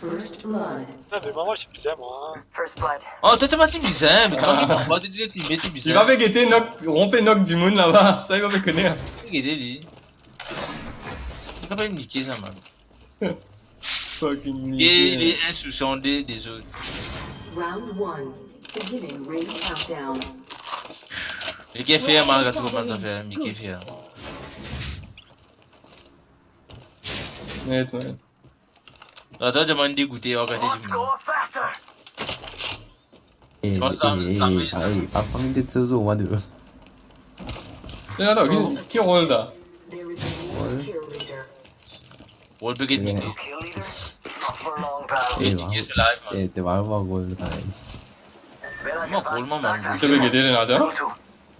First blood. Ah, mais moi, moi, je suis bizarre, moi. First blood. Oh, toi, t'es pas bizarre, mais toi, tu parles pas de dire que tu mets bizarre. Li pa pe gete nok, ronpe nok dimoun laba, sa li pa pe kone. Gete li. Li kapab nike sa, man. Fucking Li, li nike. Insouciant de, des autres. Round one. Beginning ring countdown. Li ke fer, man, gade kouma sa fer, li ke fer. Net, man. Atann, dimann degoute, oh, gade Let's dimoun. go faster. Eh, Bon, ça, eh, ça eh, fait- ah, eh, pa, pa met so zo, man. Non, non, ki, ki rol ta? There is a new kill leader. Rol pe get nike. Kill leader? Not for long, pal. Eh, Nike so live, man. Eh, t'es vraiment rol quand même. Kouma rol, man, man. Te pe gete Jonathan? Go to.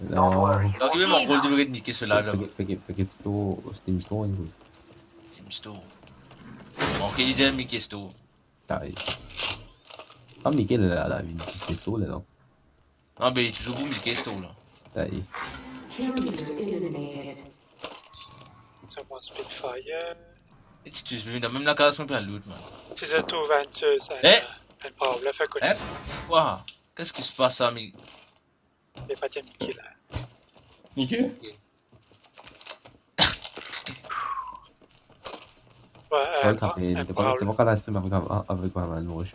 Non. Donk, mem rol, to pe get nike so live, la. Pe get, pe get, pe get sto, Steam Store, inn kou. Steam Store. Bon, ki lide Mike Store? Tay. Pa Mike la, la, la, vinn Steam Store, la, non. Non, be, touzour pou Mike Store, la. Tay. Kill leader eliminated. C'est mon Spitfire. E ti touzour, mem lakaz, mo pe al loot, man. Si je trouve une chose, un, Eh? un problème, fais quoi? Eh? Wa, qu'est-ce qui se passe, ami? Il n'y a pas de Mickey là. Nike? Ouais, Ouais, un, quand même, un t'es pas, t'es problème. pas quand la stream avec, avec, avec, avec, avec,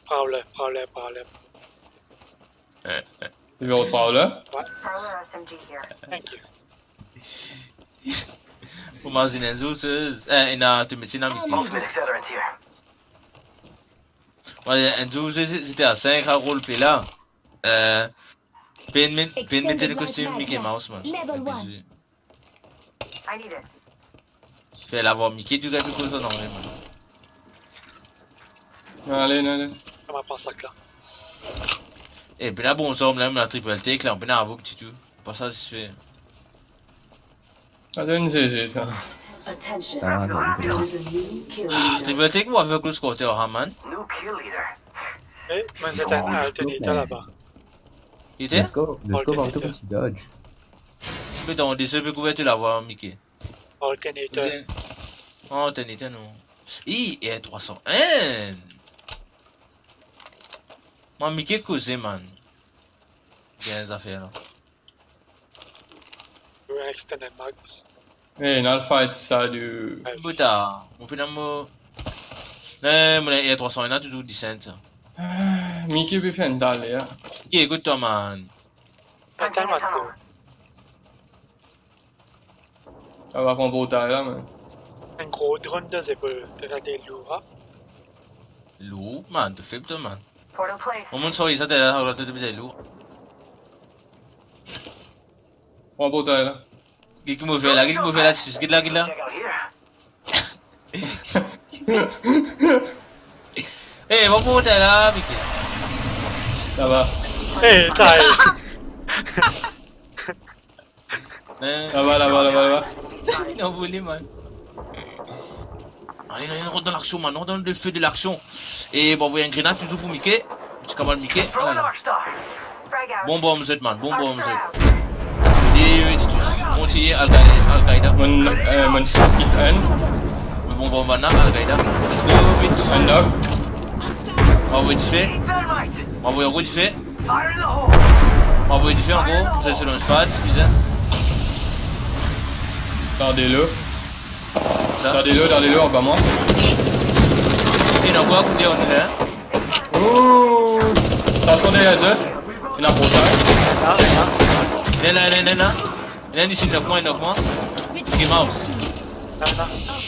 Prowler, Prowler, Prowler. Nimewo trwa la? Prowler S M G here. Thank you. Ou imazinn enn zour, se, eh, ena to mete na Mike. Ultimate accelerant here. Mwa, enn zour, se, se, se ti a sink a roleplay la. Eh, pa'nn met, pa'nn met le kostim Mickey Mouse, man. Level one. I need it. Fer lavwa Mickey, tou gagn koz an anle, man. Ale, ale. Comment on pense ça que là? E, pena bon zam la, mem la triple take la, pena avouk ditou. Pa satisfe. Atann, zeze, twa. Attention. Ah, non, There is a new kill Ah, leader. triple take, mwa avek le squatter, ha, man. New kill leader. Eh, moi, c'est un alternator là-bas. Ki te? Let's go, let's go, Alternator. Martou, petit dodge. Met an deso, pe kouver lavwa, Mickey. Alternator. Oh, tene, tene, non. I, R trwa san enn. Mwa, Mickey koze, man. Bien zafer la. Ouais, extended mags. Hey, nou al fight sa, du. Bota, mo pena mo. Ne, mo R trwa san enn la touzour descent, sa. Mickey pe fer enn dale, hein. Ki ekout twa, man. Attends, Mathieu. Sa va pran portay la, man. Un gros drone de zéro, de la des lourds, hein. Lour, man, to feb twa, man. Portal placed. Mo monn sorti sa, to la, to bizin lour. Pran portay la. Ki ki mo fer la, ki ki mo fer la, ti, get la, get la. Check out here. Eh, mo portay la, Mickey. Sa va. Eh, t'as Eh, Laba, laba, laba, laba. Li anvole, man. Ale, ale, rant dan laksion, man. Rant dan le feu de laksion. E bon, anvoy enn grenad touzour pou Mickey. Ti kamarad Mickey. Throwing Ala la. Arc Star. Frag out. Bon, bon, zot, man. Bon, bon, Arc Star zot. out. Kontign, kontign. Al-Qaeda, Al-Qaeda. Mon, euh, mon kit enn. Bon, bon, bann la, Al-Qaeda. Go, vit. Enn knock. Mo anvoy dife. Thermite. Mo anvoy ankor dife. Fire in the hole. Mo anvoy dife ankor. Sa, se launchpad, bizin. Gard lo. Sa. Gard lo, gard lo, anba mwa. E, ena ankor akote, on est là, hein. Oh! Atansion deryer zot. Ena portay. Ena, ena, ena, ena. Ena isi, knock mwa, knock mwa. Mickey Mouse. Off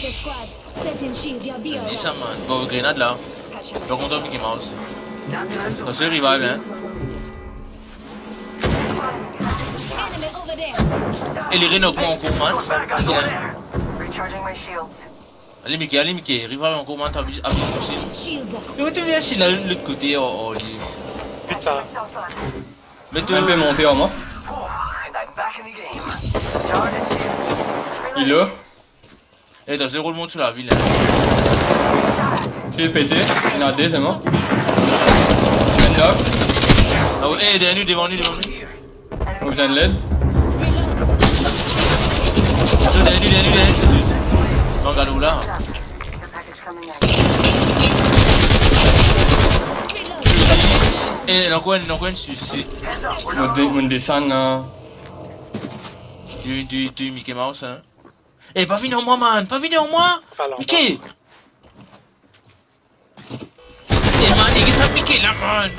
the squad. Setting shield, you'll be Li alright. sa, man. Bon, grenad la. Par kont, Mickey Mouse. Sa, se revive, hein. Enemy over there. E li re-knock mwa ankor, man. Back up over there. Recharging my shields. Ale, Mickey, ale, Mickey. Revive ankor, man. T'as abusé, abusé aussi. Shields up. E ou, to vinn isi la, lot kote, oh, oh, li. Vite ça. Self on. Met to. Enn pe monte ar mwa. And I'm back in the game. Charging shields. Li lo. E, atann, se rol mont sou lavil, hein. Shield pete. Ena de selman. Enn knock. Ah ouais, eh, deryer nou, devan nou, devan nou. Mo bizin led. Atann, deryer nou, deryer nou, deryer nou, Jésus. Non, gard ou la. Care package coming in. Eh, ena ankor enn, ena ankor enn swisid. Mo de-, mo desann la. Touy, touy, touy Mickey Mouse, hein. Eh, pa vini ar mwa, man. Pa vini ar mwa. Pa la, Mickey. Eh, man, get sa Mickey la, man.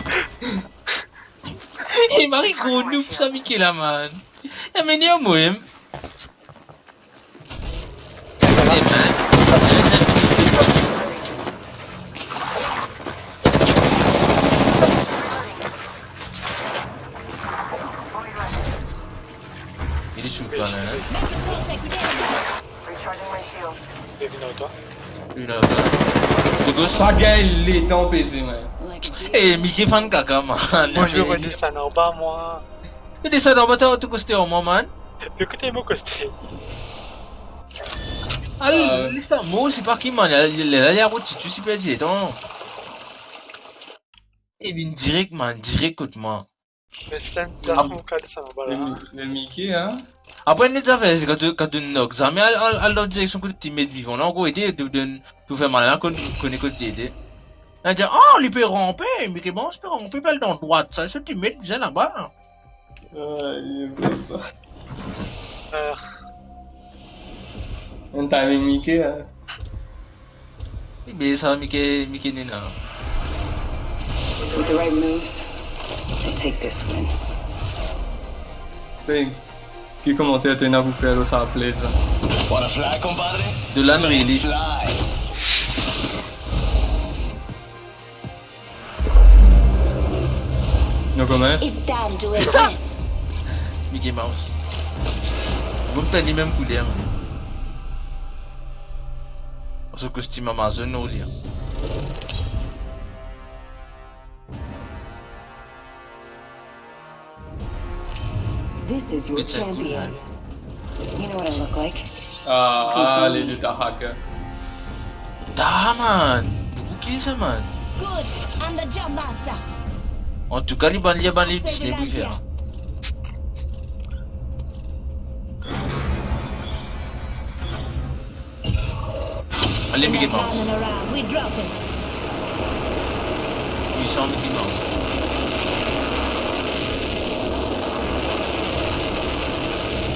Eh, mari gro noob sa Mickey la, man. Eh, mene ar mwa, hein. Eh, man. Il est sous le plan, hein. Recharging my shield. Kevin, à toi. Une heure. De gauche. Pa gagn letan peze, man. Eh, Mickey fann kaka, man. Mwa, mo desann anba, mwa. Mo desann anba, to koste ar mwa, man. Lekote mo koste? Al, euh, les ar mwa, se pa ki, man. Li, li, li, li a rod titus, li perdi letan. Li vinn direk, man, direk kot mwa. Me sa, plas mo kale sa, vwala. Le Mi-, le Mickey, hein? Apre, enn lot zafer, se kan to, kan to knock, zame al, al, al dan direksion kot ti met vivan la, ankor ete, to, to, to fer malin la, kon, kone kot li ete. Li dir, "Oh, li pe ranpe, Mickey Mouse pe ranpe, pe al dan drwat, sa, se ti met bizin laba." Ah, li vre sa. Ah. Enn timing Mickey, hein. Li be sa, Mickey, Mickey nena. With the right moves, they take this win. Hey, ki komanter to ena pou fer lor sa, please? Wanna fly, compadre? Dolan, really? Fly. Nou koman? It's time to impress. Mickey Mouse. Bon, pe ni mem kouler, man. So kostim Amazon, non, li, hein. This is your champion. You know what I look like? Ah, ah, le de ta hacker. Ta, man. Boukou kill sa, man. Good. I'm the jump master. Antouka, li bann, li bann, li Save Disney pou fer. Ale, Mickey Mouse. Wi, sa Mickey Mouse.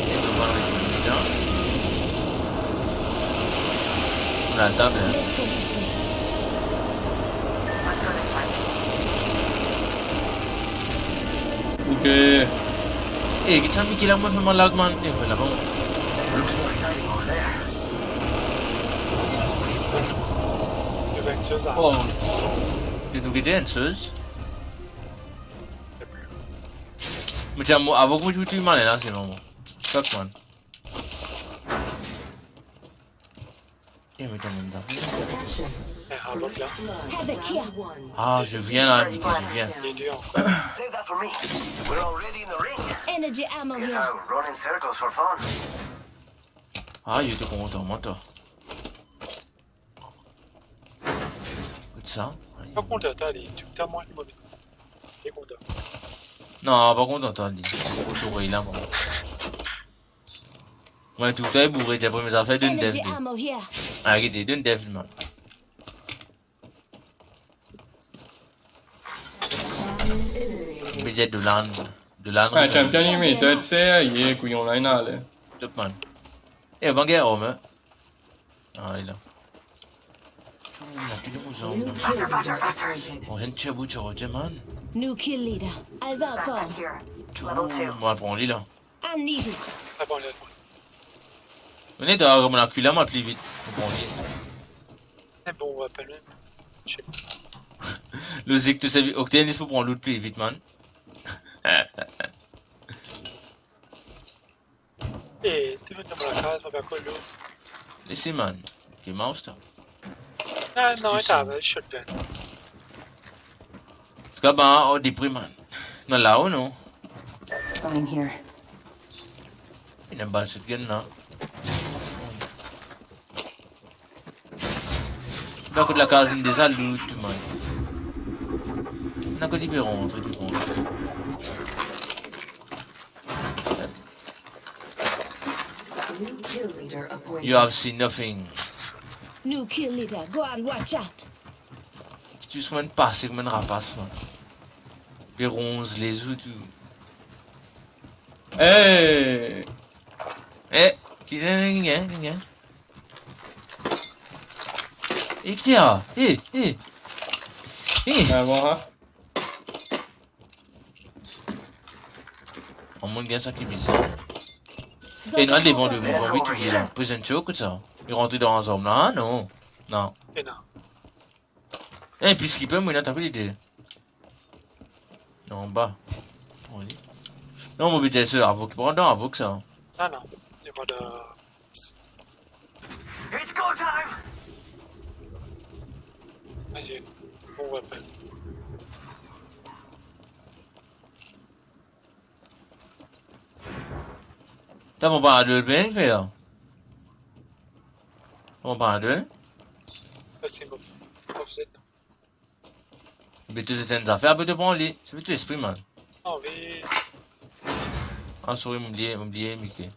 E nou va met li la. Nou al tab, hein. Ok. Eh, get sa Mickey la, mwa fer mwa lag, man. Eh, vwala, bon. Looks more exciting over there. Ena enn soz la. Oh. Ena enn soz. Mo dir, mo, avan ki mo touy malin la, se mor. Fuck, man. Eh, mais t'as même pas vu. Eh, ah, l'autre là. Havoc here. Ah, je viens là, Mickey, je viens. Il est dehors. Save that for me. We're already in the ring. Energy ammo here. Guess I'll run in circles for fun. Ah, il était content, moi, toi. Écoute ça. Pa kontan, ale, touletan mwa ki mo vinn. Li kontan. Non, pa kontan, tande. Mo zorey la, mwa. Mwa, touletan li boure, apre me zafer, donn dev li. Energy ammo here. Ah, gete, donn dev li, man. Be dir Dolan, Dolan. Ah, champion, li met, to serye, kouyon la, inn ale. Top, man. Eh, bann gagn arm, hein. Ah, li la. Oh, li la pi lon zam. New kill leader appointed. Oh, enn ti bout charger, man. New kill leader. Eyes out for. Level two. Mo pran li la. I need it. Ah, bon, li la. Vini, to, mo lakil la, mo pli vit. Mo pran li. Se bon, mo apel mem. Shit. Lozik, to servi Octaneus pou pran loot pli vit, man. Eh, to met dan mo lakaz, mo pa kolo. Lese, man. Ki mouse, to? Ah, non, li ti ave shotgun. Antouka, ba, o depri, man. Non, lao, non? Spying here. Ena bal shotgun la. Dan kot lakaz, inn deza loot, man. Ena kot li pe rantre, li pe rantre. New kill leader appointed. You have seen nothing. New kill leader, go and watch out. Ti tou kouma enn pase, kouma enn rapas, man. Pe ronz lezot tou. Hey! Eh, ki, ki, ki, ki, ki? Eh, ki a? Eh, eh. Eh. Ah, bon, hein? An, mo gagn sa ki bizar. Eh, non, devan de mwa, wi, touye la. Prezant kot sa. Li rantre dan zom la, non? Non. Eh, non. Eh, peacekeeper, mo ena tape li de. Non, anba. Wi. Non, mo bizin se avok. Pran dan avok sa. Non, non. Li pa de It's go time! Aye, bon weapon. T'as mon bras de bien fait, hein. Mon bras de. Merci beaucoup. Vous êtes Be to zet enn zafer, be to pran li. Se to lespri, man. Anvi. Ah, sorry, mo bliye, mo bliye, Mike.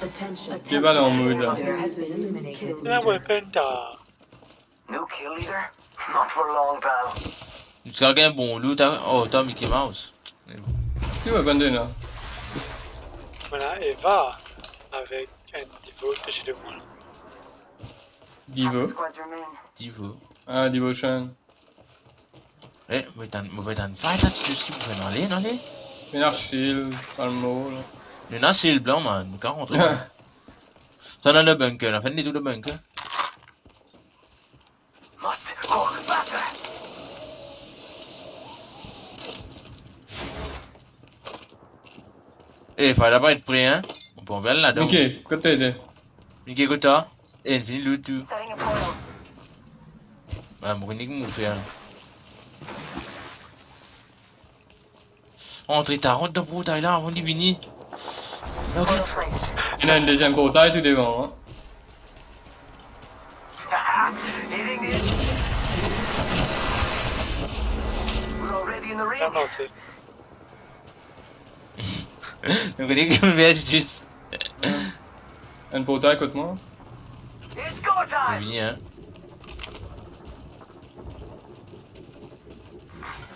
Attention. Ki bal an mod la? Has been eliminated. Ah ouais, penta. New kill leader? Not for long, pal. Nou ti gagn bon loot, hein? Oh, ta Mickey Mouse. Ki weapon de la? Voilà, Eva avec un niveau de chez le monde. Divo? Divo. Ah, Devotion. Eh, mo tann, mo tann fight la, ti ki pou fer ale, non, ale? Ena shield, palmo la. Ena shield blan, man, nou kav rantre. Sa dan le bunker la, finn li tou le bunker. Must go faster. Eh, fale pa et pre, hein. Nou pou anvi al ladan. Mike, kot to ete? Mike, kot twa? Eh, nou fini loot tou. Setting a portal. Ah, mo kone ki mo fer la. Antre ta, rant dan portay la avan li vini. Ok. Portal place. Ena enn deziem portay tou devan, hein. Hitting it. We're already in the ring. Bien lansé. Nou kone ki nou fer zis. Enn portay kot mwa. It's go time. Li vini, hein.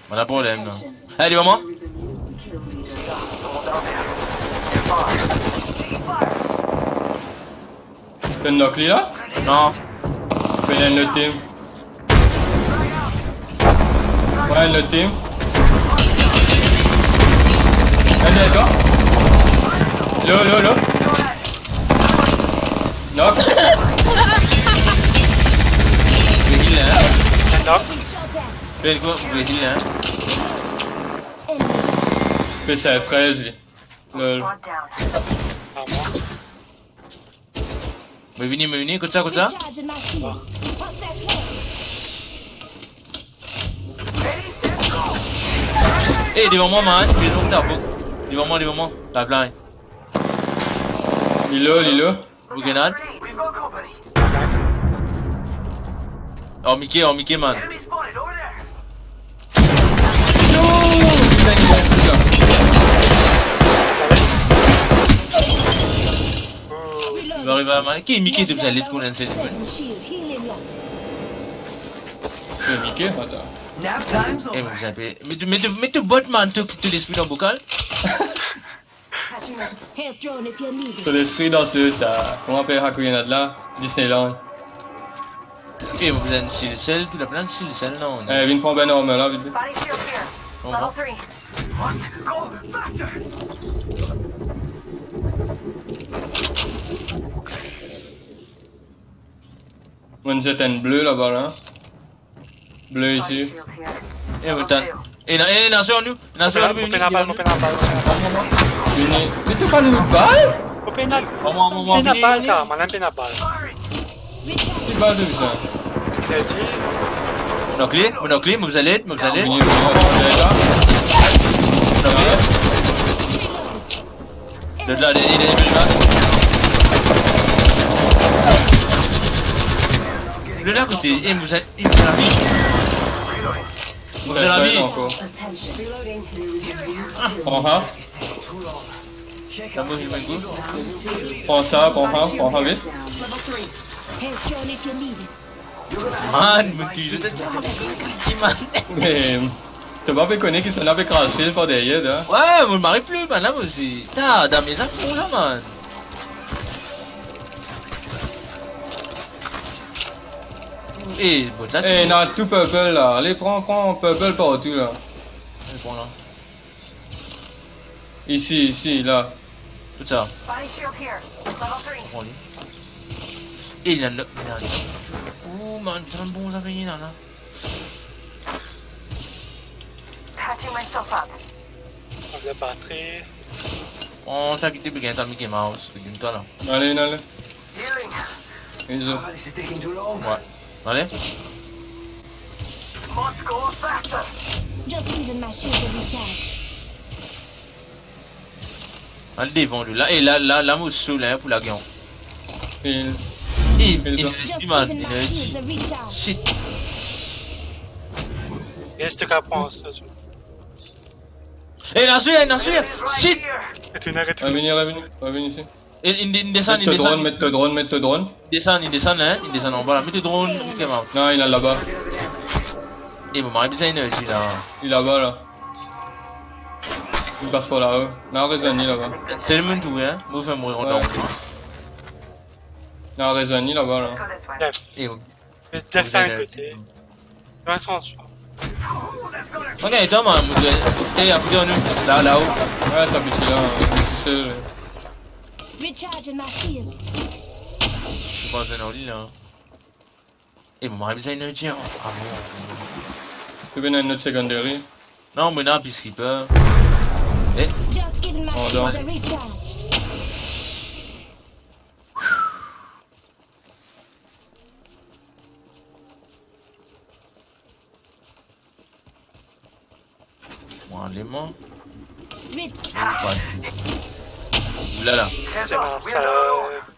Mo ena problem, non. Eh, devan mwa. Finn knock li la? Non. Finn enn lot team. Ouais, enn lot team. Enn deryer twa. Lo, lo, lo. Knock. Be heal, hein. Knock. Be heal, hein. Be sa, fraise, li. Lol. Squad down. Ah, mwa. Mo vini, mo vini, kot sa, kot sa. Recharging my shields. Hostile here. Eh, devan mwa, man. Devan mwa, devan mwa. Pipeline. Li lo, li lo. Grenade. We've got company. Oh, Mike, oh, Mike, man. Enemy spotted over there. Li ariv a mal. Ki Mike, to bizin led kot enn sel. Mike, atann. Nap time's over. Eh, mo bizin pe, met, met, met to bot, man, to, to lespri dan bokal. Patching myself. Health drone if you need it. To lespri dan se, sa. Kouma apel sa grenad la? Disneyland. Eh, mo bizin enn shield cell, tou la plin shield cell, non? Eh, vinn pran bann armor la, vit vit. Body shield here. Level three. Must go faster. Mo zet enn ble laba la. Ble isi. Eh, mo tann. Eh, na, eh, na sou nou. Na sou nou, vini, vini. Vini. Vini. Mo pena bal. Mo pena bal, vini, vini. Ki bal de bizin? Mo knock li, mo knock li, mo bizin led, mo bizin led. Vini, vini, vini, vini. Mo knock li. Lot la, dernie, dernie, dernie, la. Lot la kote, eh, mo bizin, eh, mo bizin lavi. Mo bizin lavi. Ankor. Aha. Pran sa, pran sa, pran sa vit. Man, mo touzour ti, ah, mo konn ki, man. Me, to pa pe kone kisannla pe kraze par deryer, twa. Wi, mo mari pli, man, la, mo osi. Ta, dan mezam, bon, la, man. Eh, bot la, eh, ti na tou purple la. Ale, pran, pran purple partou la. Ale, pran la. Isi, isi, la. Tou sa. Body shield here. Level three. Pran li. E li ena, li ena. Oh, man, sa bon, sa fini la, la. Patching myself up. Anvi batri. Bon, sa ki ti pe gagn tan Mickey Mouse, figir twa la. Ale, ale. Healing. Izo. Ah, this is taking too long. Wi. Ale. Must go faster. Just giving my shield a recharge. Al devan li la. E la, la, la, mo so la, hein, pou lage. Pil. E, pil energy, man, energy. Shit. Yes, to ka pran sa. E, la swi, la swi. Shit. Retourn, retourn. Revini, revini, revini isi. E, inn, inn desann, inn desann. Met to drone, met to drone, met to drone. Desann, inn desann, hein, inn desann anba la. Met to drone, Mickey Mouse. Non, li laba. E, mo mari bizin energy la. Li laba la. Li pas par lao. Non, rezonn li laba. Se li menm tou, hein. Mo fer mwa, wi. Non, rezonn li laba la. Yes. E, Def dan kote. Dans sans. Ok, twa, man, mo dir, e, akote nou. La, lao. Wi, sa, piti la, tousel. Recharging my shields. Mo pa bizin li la. E, mo bizin energy, hein. Ah bon. To bizin enn lot secondary? Non, mo ena Peacekeeper. E. Just giving my shields a recharge. Bon, ale, man. Vit. Ou la la. Sa, sa,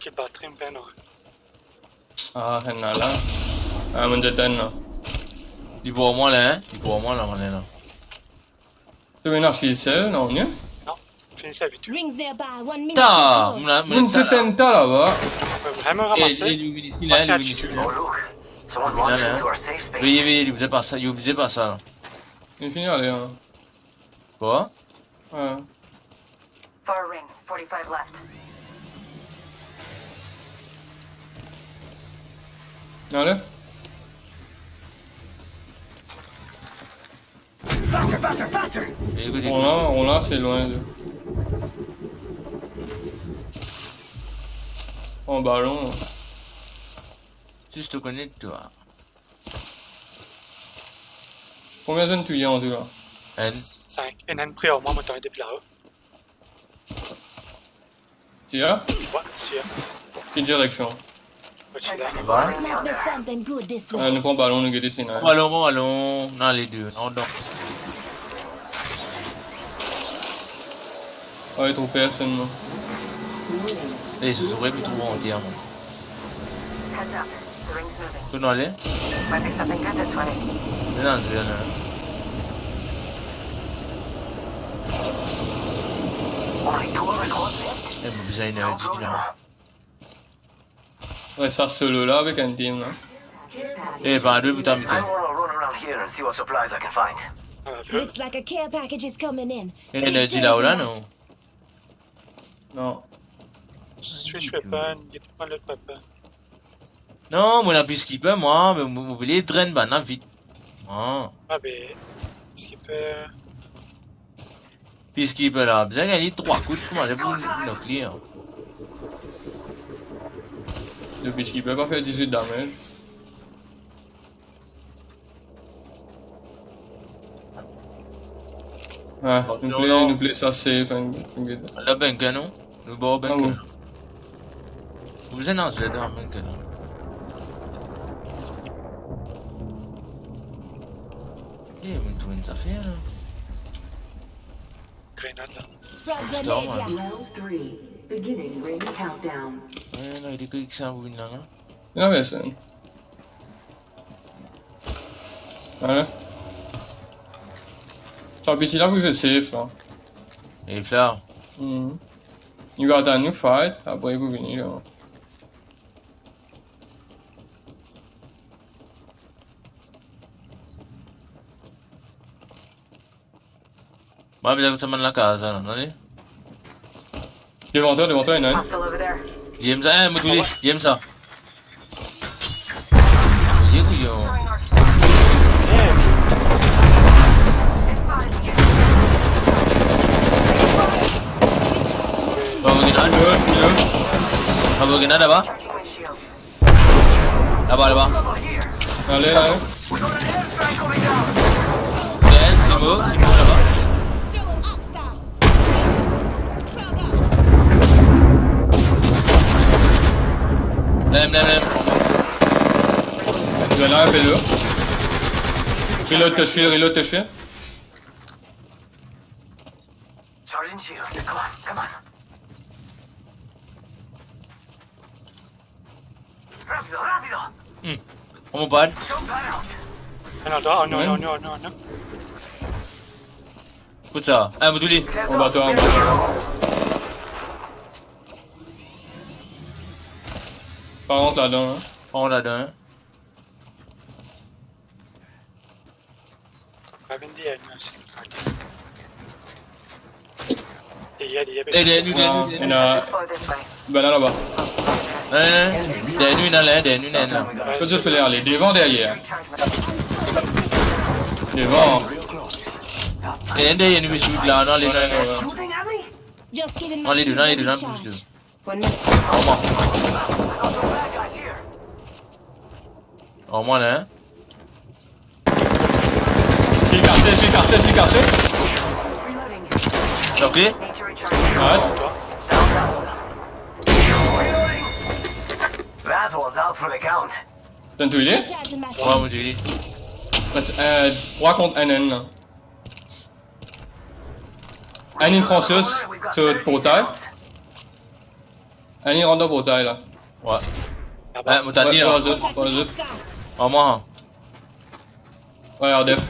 ki batri mo pena. Ah, enn la la. Ah, mo dir enn la. Li pou mwa la, hein? Li pou mwa la, mo la. To ena sel, non, non? Non. Fini sa vit. Rings nearby, one minute to close. Ta, mo la, mo la, ta la. Mo la, mo la. Vremem ramas. E, li vini isi la, li vini isi la. Oh, look. Someone wandering into our safe space. Veye, veye, li bizin pas sa, li bizin pas sa la. Li fini ale, hein. Kwa? Wi. Far ring, forty-five left. Ale. Faster, faster, faster! Ekout, ekout. Bon, la, bon, la, se lwin de. An balon. Zis to konet, twa. Konbien zot inn touye an tou la? Enn. Sink. Ena enn pre ar mwa, mo tann li depi lao. Ti la? Wi, ti la. Ki direksion? Wi, ti la. Might be something good this way. Ah, nou pran balon, nou gete si ena. Balon, bon, balon. Non, le de. Non, non. Ah, li trouv personn, non. E, se vre, li trouv antier, mwa. Heads up. The ring's moving. Tourn ale. Might be something good this way. Vinn, vinn, vinn. Only two of us left. E, mo bizin energy la. Res solo la avek enn team la. E, pa de puta, mete. I wanna run around here and see what supplies I can find. Looks like a care package is coming in. Energy la, ou la, non? Non. Switch weapon, get one lot weapon. Non, mo ena Peacekeeper, mwa, me mo, mo pe drain bann la vit. Ah. Ah, be, Peacekeeper. Peacekeeper la, bizin gagn li trwa kout, kouma li pou knock li, hein. Le Peacekeeper pa fer dizwit damage. Ah, nou play, nou play sa safe, hein, nou get. La bunker, non? Nou bor bunker. Ah, wi. Ou bizin al dan bunker, non? E, mo trouv enn zafer la. Grenad la. Frag grenade la. Round three, beginning ring countdown. Wi, non, li pe kiksa pou vinn la, non? Non, me sa. Vwala. Sa piti la pou zwe safe la. Safe la. Mhm. Li va atann nou fight, apre li pou vini la. Mwa, bizin kout sa bann lakaz la, non, ale. Devan twa, devan twa, ena enn. Hostile over there. Li enn sa, eh, mo touye li, li enn sa. Ye kouyon. Bravo, grenad. Yo, yo. Bravo, grenad laba. Laba, laba. Ale, ale. Bien, c'est beau, c'est beau laba. Lem, lem, lem. Grenad, fais-le. Reload to shield, reload to shield. Charging shields. Come on, come on. Rápido, rápido. Hmm. Pran mo pad. Jump pad out. Non, non, non, non, non, non. Kout sa. Eh, mo touye li. Anba twa, anba twa. Pa rant ladan, hein. Pa rant ladan, hein. Ravin deryer nou osi, nou fati. Deryer, deryer, eh, deryer nou, deryer nou, deryer nou. Non, ena, bann la laba. Eh, deryer nou, ena la, deryer nou, ena la. Kot zot pe ale? Devan, deryer? Devan. Eh, deryer nou, mesi, la, non, ale, non, non, non. Just giving my shields a recharge. One minute. Armor. Armor la, hein? Shield kase, shield kase, shield kase. Reloading. Ok. Nice. That one's out for the count. Donn tou, il est? Recharging my shield. Ouais, mo touye li. Bas, euh, trwa kont enn, enn la. Enn inn pran sos, so portay. Enn inn rant dan portay la. Ouais. Laba. Eh, mo tann li la. Par zot, par zot. Ah, mwa. Ouais, ar def.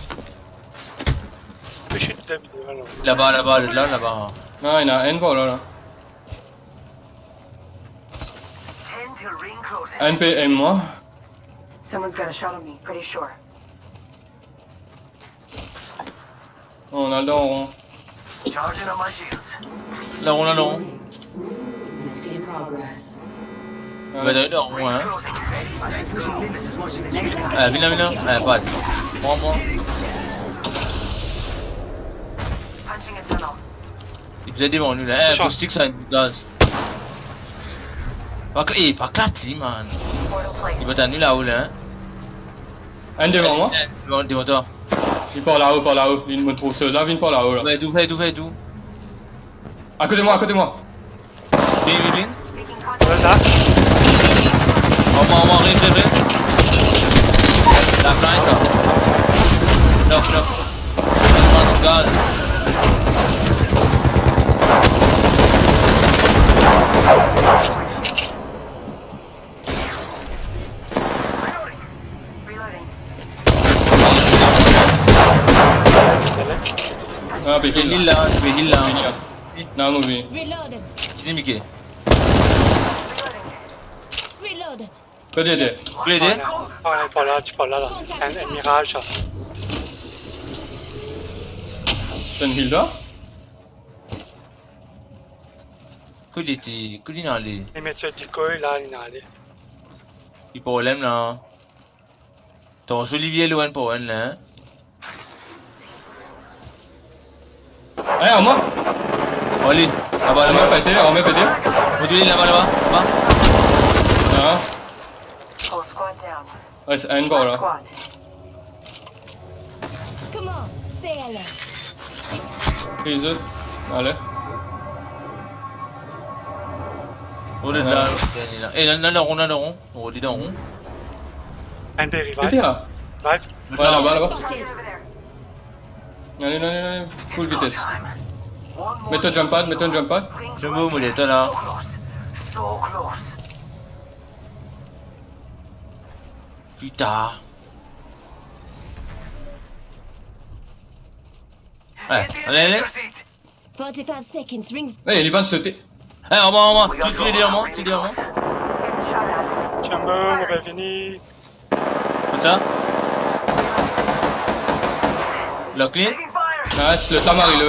Laba, laba, laba, laba. Non, ena enn par la, la. Enn pe aim mwa. Someone's got a shot on me, pretty sure. On a le rond. Charging on my shields. Le rond, le rond. Mission progress. Ah. Vinn la, vinn la, vinn la. Ah, vinn la, vinn la. Ah, pas. Pran mwa. Punching a tunnel. Li bizin devan nou la. Eh, acoustique sa, enn gaz. Pa kla-, eh, pa klat li, man. Portal placed. Li pa tann nou lao la, hein. Enn devan mwa. Devan, devan twa. Li par lao, par lao. Li, mo trouv sa la, vinn par lao la. Fer tou, fer tou, fer tou. Akote mwa, akote mwa. Vinn, vinn, vinn. Sa. Anmwa, anmwa, rive, rive, rive. La plan sa. Knock, knock. Anmwa, gaz. Ah, pe heal la, pe heal la. Non, mo vini. Reloading. Tini Mike. Reloading. Kot li ete? Kot li ete? Ah, non, non, par la, ti par la, la. Enn, enn miraz sa. Sa enn heal la? Kot li ete? Kot li ale? Li met so decoy la, li ale. Ki problem la? Torso Olivier lwen pou enn la, hein? Eh, anmwa! Oli, laba, laba. Anmwa pete, anmwa pete. Mo touye li, laba, laba, laba. Ah. Whole squad down. Reste enn par la. Squad. Come on, say hello. Prizon. Ale. Oh, la, la, la. Eh, la, la, la, rond, la, rond. Oh, li dan rond. Enn pe revive. Kote la? Revive. Ouais, laba, laba. Ale, ale, ale, full vitesse. Met to jump pad, met to jump pad. Jump pad, mo la. Putain. Eh, ale, ale. Forty-five seconds, rings. Eh, li bann sote. Eh, anmwa, anmwa. Tou, tou deryer mwa, tou deryer mwa. Jumbo, mo revini. Kouma sa? Lock li? Nice, lot la mari li.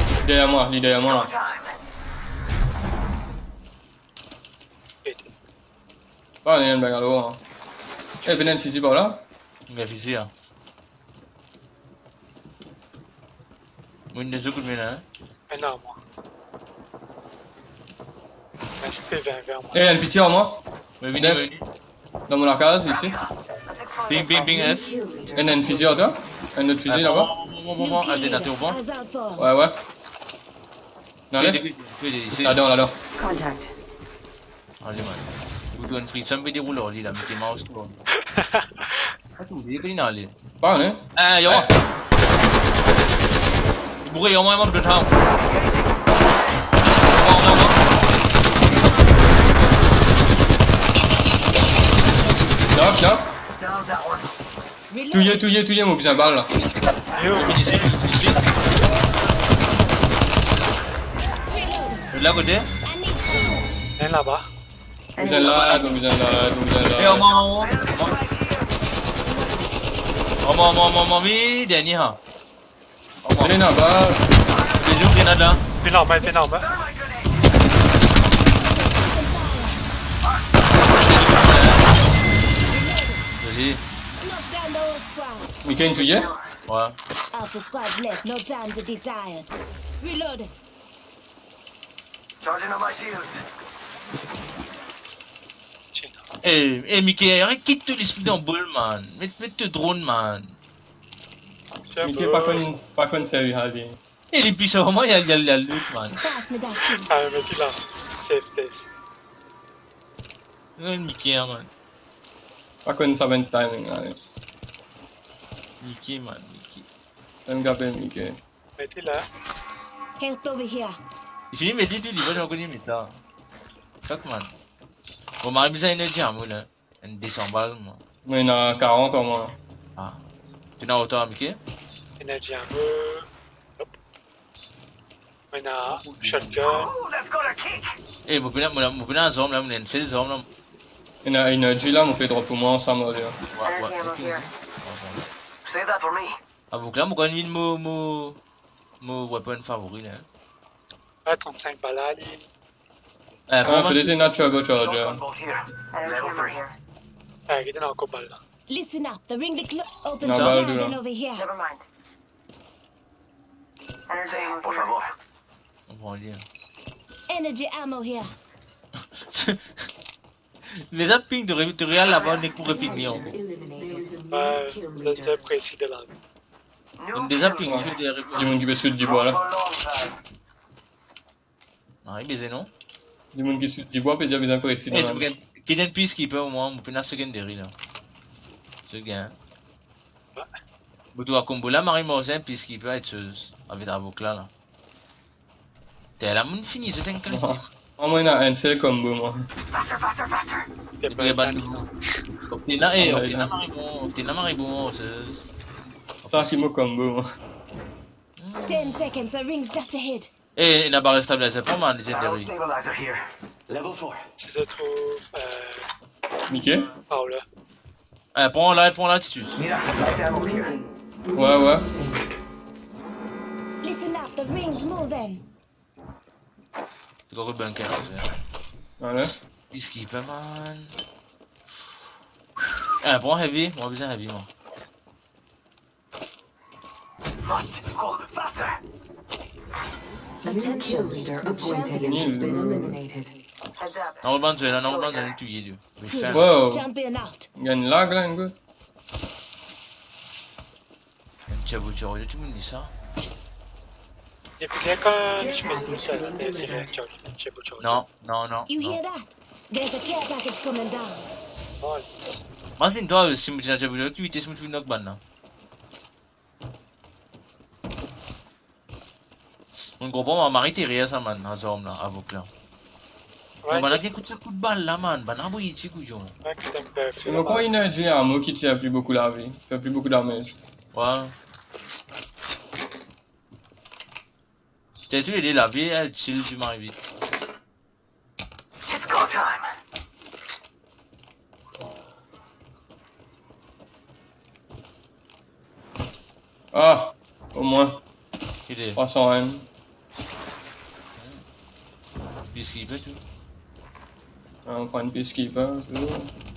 Deryer mwa, li deryer mwa la. Pa, li ena enn bengalo, hein. Eh, vinn enn fizi par la. Enn fizi, hein. Mo ena de kout mwa la, hein. Ena mwa. Reste vingt vers mwa. Eh, enn piti ar mwa. Wi, vini, Def. Vini. Dan mo lakaz, isi. Ping, ping, ping, F. Enn, enn fizi ar twa. Enn lot fizi laba. Bon, bon, bon, bon, bon. Atann, atann, bon. Wi, wi. Non, ale. Vini, vini, vini, isi. Ladan, ladan. Contact. Ale, man. Ou donn frisson, pe deroul ar li la, met mouse twa. Atann, li pe vinn ale. Pa, ne? Eh, yo. Eh. Boure, yo, mwa, mwa, mwa. Knock, knock. Touye, touye, touye, mo bizin bal la. Yo. Vinn isi, vinn isi. Lot kote? Enn laba. Mo bizin lad, mo bizin lad, mo bizin lad. Eh, anmwa, anmwa, anmwa. Anmwa, anmwa, anmwa, anmwa, wi, dernie, ha. Anmwa. Ena anba. Li zwe grenad la. Pe anba, pe anba. Knock down the whole squad. Mike, inn touye? Ouais. Alpha squad's left, no time to be tired. Reloading. Charging on my shields. Eh, eh, Mike, arrête, kit to lespri dan bol, man. Met, met to drone, man. Mike pa konn, pa konn servi ale. Eh, li pli sar mwa, li al, li al, li al loot, man. Pass me that shield. Ah, met li la. Safe place. Non, Mike, hein, man. Pa konn sa bann timing la, ale. Mike, man, Mike. Enn gabe Mike. Met li la. Health over here. Li fini met li tou, li pa ankor fini met la. Fek, man. Bon, mari bizin energy ammo la. Enn de san bal, mwa. Mwa, ena karant an, mwa. Ah. To ena oto, Mike? Energy ammo. Nope. Mwa, ena shotgun. Eh, mo pena, mo, mo pena zarm la, mo ena enn sel zarm la. Ena energy la, mo pe drop pou mwa ansam ar li. Ouais, ouais, ok. Save that for me. Avoka, mo konn vinn mo, mo, mo weapon favori la. Ah, trant-sink bal la, li. Eh, ah, kouma fode ena turbocharger. Level three. Ah, ki ena ankor bal la. Listen up, the ring be clo-, open. Ena bal la. Over here. Never mind. Energy ammo here. Por favor. Mo pran li, hein. Energy ammo here. Deza ping, to re-, to re al laba, nek pou reping li ankor. Ouais, deza presi de la. Deza ping, li fer de reping. Dimoun ki pe sot dibwa la. Ah, li bizin, non? Dimoun ki sot dibwa pe dir bizin presi de la. Eh, nou gagn, ki donn peacekeeper, mwa, mo pena secondary la. Se gagn. Bout wa combo la, mari mor, se peacekeeper, et soz. Avek avoka la. Tela moun fini, zot enn kalite. Mwa, mwa, ena enn sel combo, mwa. Faster, faster, faster. Depi bann Octane la, eh, ah, Octane la, mari bon, Octane la, mari bon, se... Sa, se mo combo, mwa. Ten seconds, the ring's just ahead. Eh, ena barrel stabilizer, pran, man, legendary. Barrel stabilizer here. Level four. Si zot trouv, euh, Mike? Paola. Eh, pran la, pran la, Titus. Mira, light ammo here. Ouais, ouais. Listen up, the ring's moving. Ti gagn bunker la, se. Voilà. Peacekeeper, man. Eh, pran heavy, mwa bizin heavy, mwa. Must go faster. A new kill leader appointed and has been eliminated. Heads up. Non, bann zwe la, non, bann zwe, touye li. Wow. Champion out. Gagn lag la, enn kou. Enn turbocharger, tou dimoun li sa. Depi ler kan je pe dir, euh, c'est le turbocharger. Non, non, non, non. You hear that? There's a care package coming down. Imazinn twa, si mo ti ena turbocharger, ki vitès mo ti pou knock bann la. Mo konpran, mo mari ti rir sa, man, a zarm la, avoka la. Ouais, bann la ki ekout sa kout bal la, man, bann la bouyi ti kouyon. Ouais, ki tank, euh, e mo krwar energy ammo ki tir pli boukou lavi, fer pli boukou damage. Ouais. Tir tou le de lavi, eh, chill, ti mari vit. It's go time. Ah, omwin. Ki de? Trwa san enn. Peacekeeper tou. Ah, nou pran enn peacekeeper tou.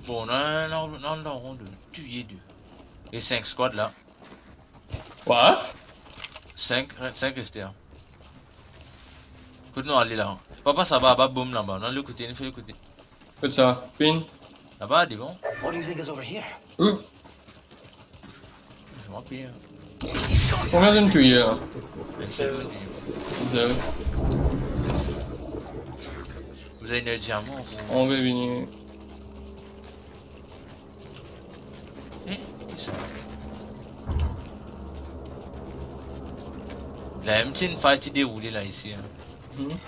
Bon, non, non, non, non, non, de, touye de. E sink squad la. What? Sink, sink reste, hein. Kot nou ale la? Pa, pa sa, ba, ba, boum laba. Non, le kote, nou fer le kote. Kot sa? Pin? Laba, devan. What do you think is over here? Ou? Zis mwa pir. Konbien zot touye la? Enn sel. Zero. Zot ena diaman? On ve vini. Eh, kisa? La, enn ti fight ti deroule la isi, hein. Mhm.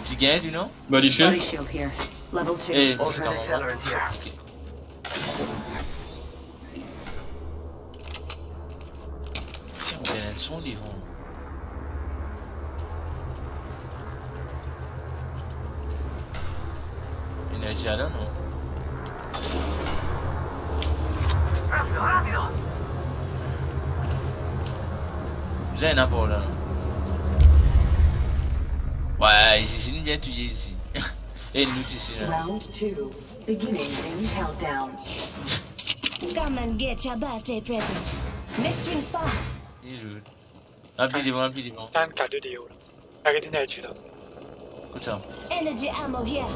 Ti gagn, non? Body shield. Body shield here. Level two. Eh, medikaman. Accelerant here. Ok. Tiens, on dirait un son devant. Energy la, non? Bizin ena par la, non? Ouais, isi, isi, nou bien touye isi. E nou isi, la. Round two, beginning in countdown. Come and get your birthday present. Next ring spot. Li lourd. Li pli devan, li pli devan. Tann kado deor la. Aret energy la. Kot sa? Energy ammo here.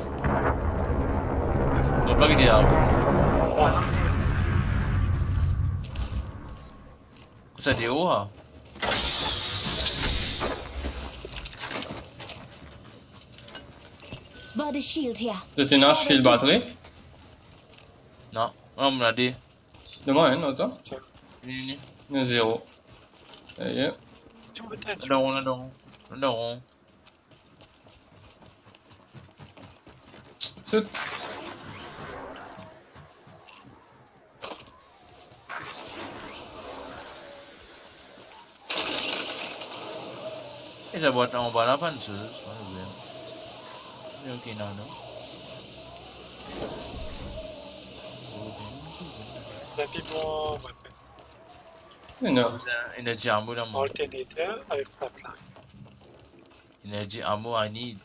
Kot sa deor la? Body shield here. Zot ena shield batri? Non. Non, mo ena de. Donn mwa enn, atann. Vini, vini. Non, zero. Aye. Ladan, ladan. Ladan. Sot. E sa bwat anba la, pa enn soz, pa enn problem. Ok, non, non. Sa pi bon, ouais. Me non. Energy ammo dan mo. Alternator avek flatline. Energy ammo I need.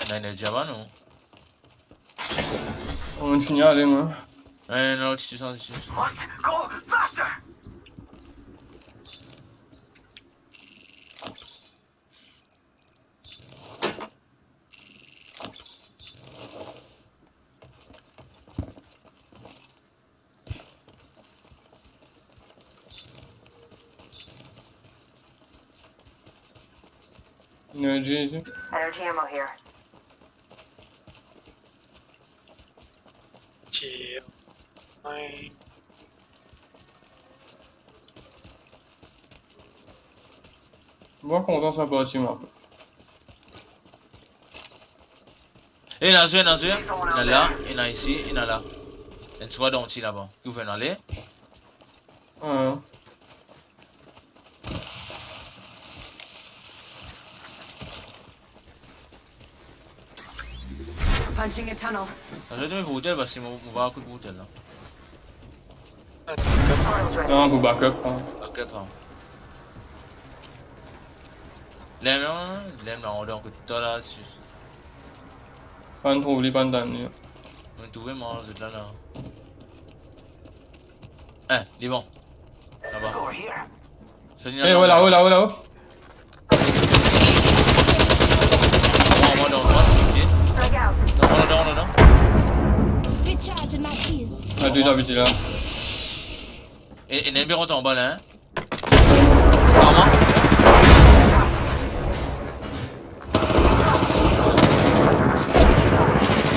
Ena energy ammo, non? Mo fini ale, mwa. Eh, non, ti san, ti san. Energy isi. Energy ammo here. Ti, ouais. Mwa kontan sa parti, mwa. Eh, ena zwe, ena zwe. Ena la, ena isi, ena la. Enn swa dan ti laba. Ki ou fer ale? Ah. Punching a tunnel. Ena zwe, me pou otel, parski mo, mo va kout pou otel la. Non, pou backup, hein. Backup, hein. Lem, non, lem, non, on donk tout la, si. Pann trouv li, pann tann li. Mo trouv, mwa, zot la, la. Eh, li bon. Laba. Eh, ouais, la-o, la-o, la-o. Mwa, mwa, donk, mwa, ok. Non, non, non, non, non. Recharging my shields. Ah, deza vit la. E, e, ena enn biro anba la, hein. Par mwa.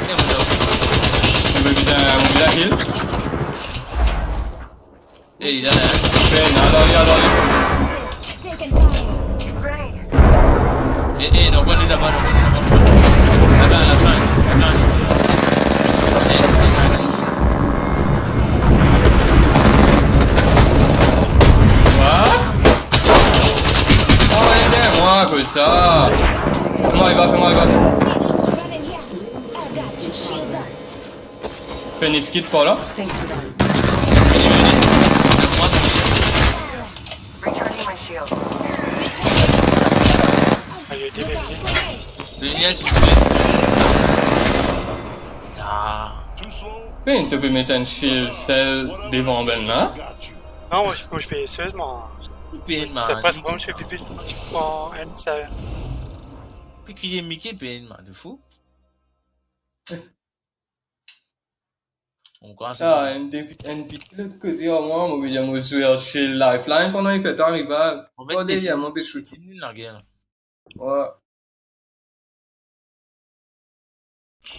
Eh, mon Dieu. Mo bizin, mo bizin heal. Eh, li la, hein. Ben, alor li, alor li. Taken fire. Eh, eh, non, pran li laba, non, pran li laba. Laba, laba, laba. Eh, eh, eh, eh. What? Ah ouais, ben, mwa, kosa. Fer mwa, li va, fer mwa, li va. Running here. I got you. Shield us. Fini skit par la. Thanks for that. Vini, vini. Recharging my shields. Ayo, vini, vini. Vini, vini. Ah. Ben, to pe met enn shield sel devan bann la. Non, mwa, mwa, mo pe seul, mwa. Pena, man. Sa pas, mwa, mo pe vit, mo pran enn sel. Pe kriye Mickey, pena, man, de fou. Ankor sa. Ah, enn de-, enn pik lot kote, o mwa, mo bizin mo zwe ar shield lifeline pandan li fer to ariv la. Anfet, par deryer, mo pe shoot. Li la, gagn. Ouais.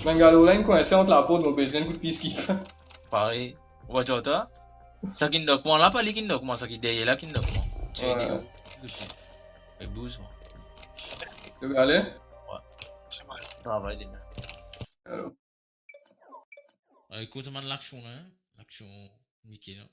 Bengalo la, inn kwinse ant laport, mo bizin kout peacekeeper. Parey. Ou pa dir twa? Sa ki knock mwa la, pa li ki knock mwa, sa ki deryer la ki knock mwa. Ti, ouais, deor. Ok. E bouz mwa. To ale? Ouais. Se mal. Travay demin. Alor. Ekout sa bann laksion la, hein? Laksion Mickey la.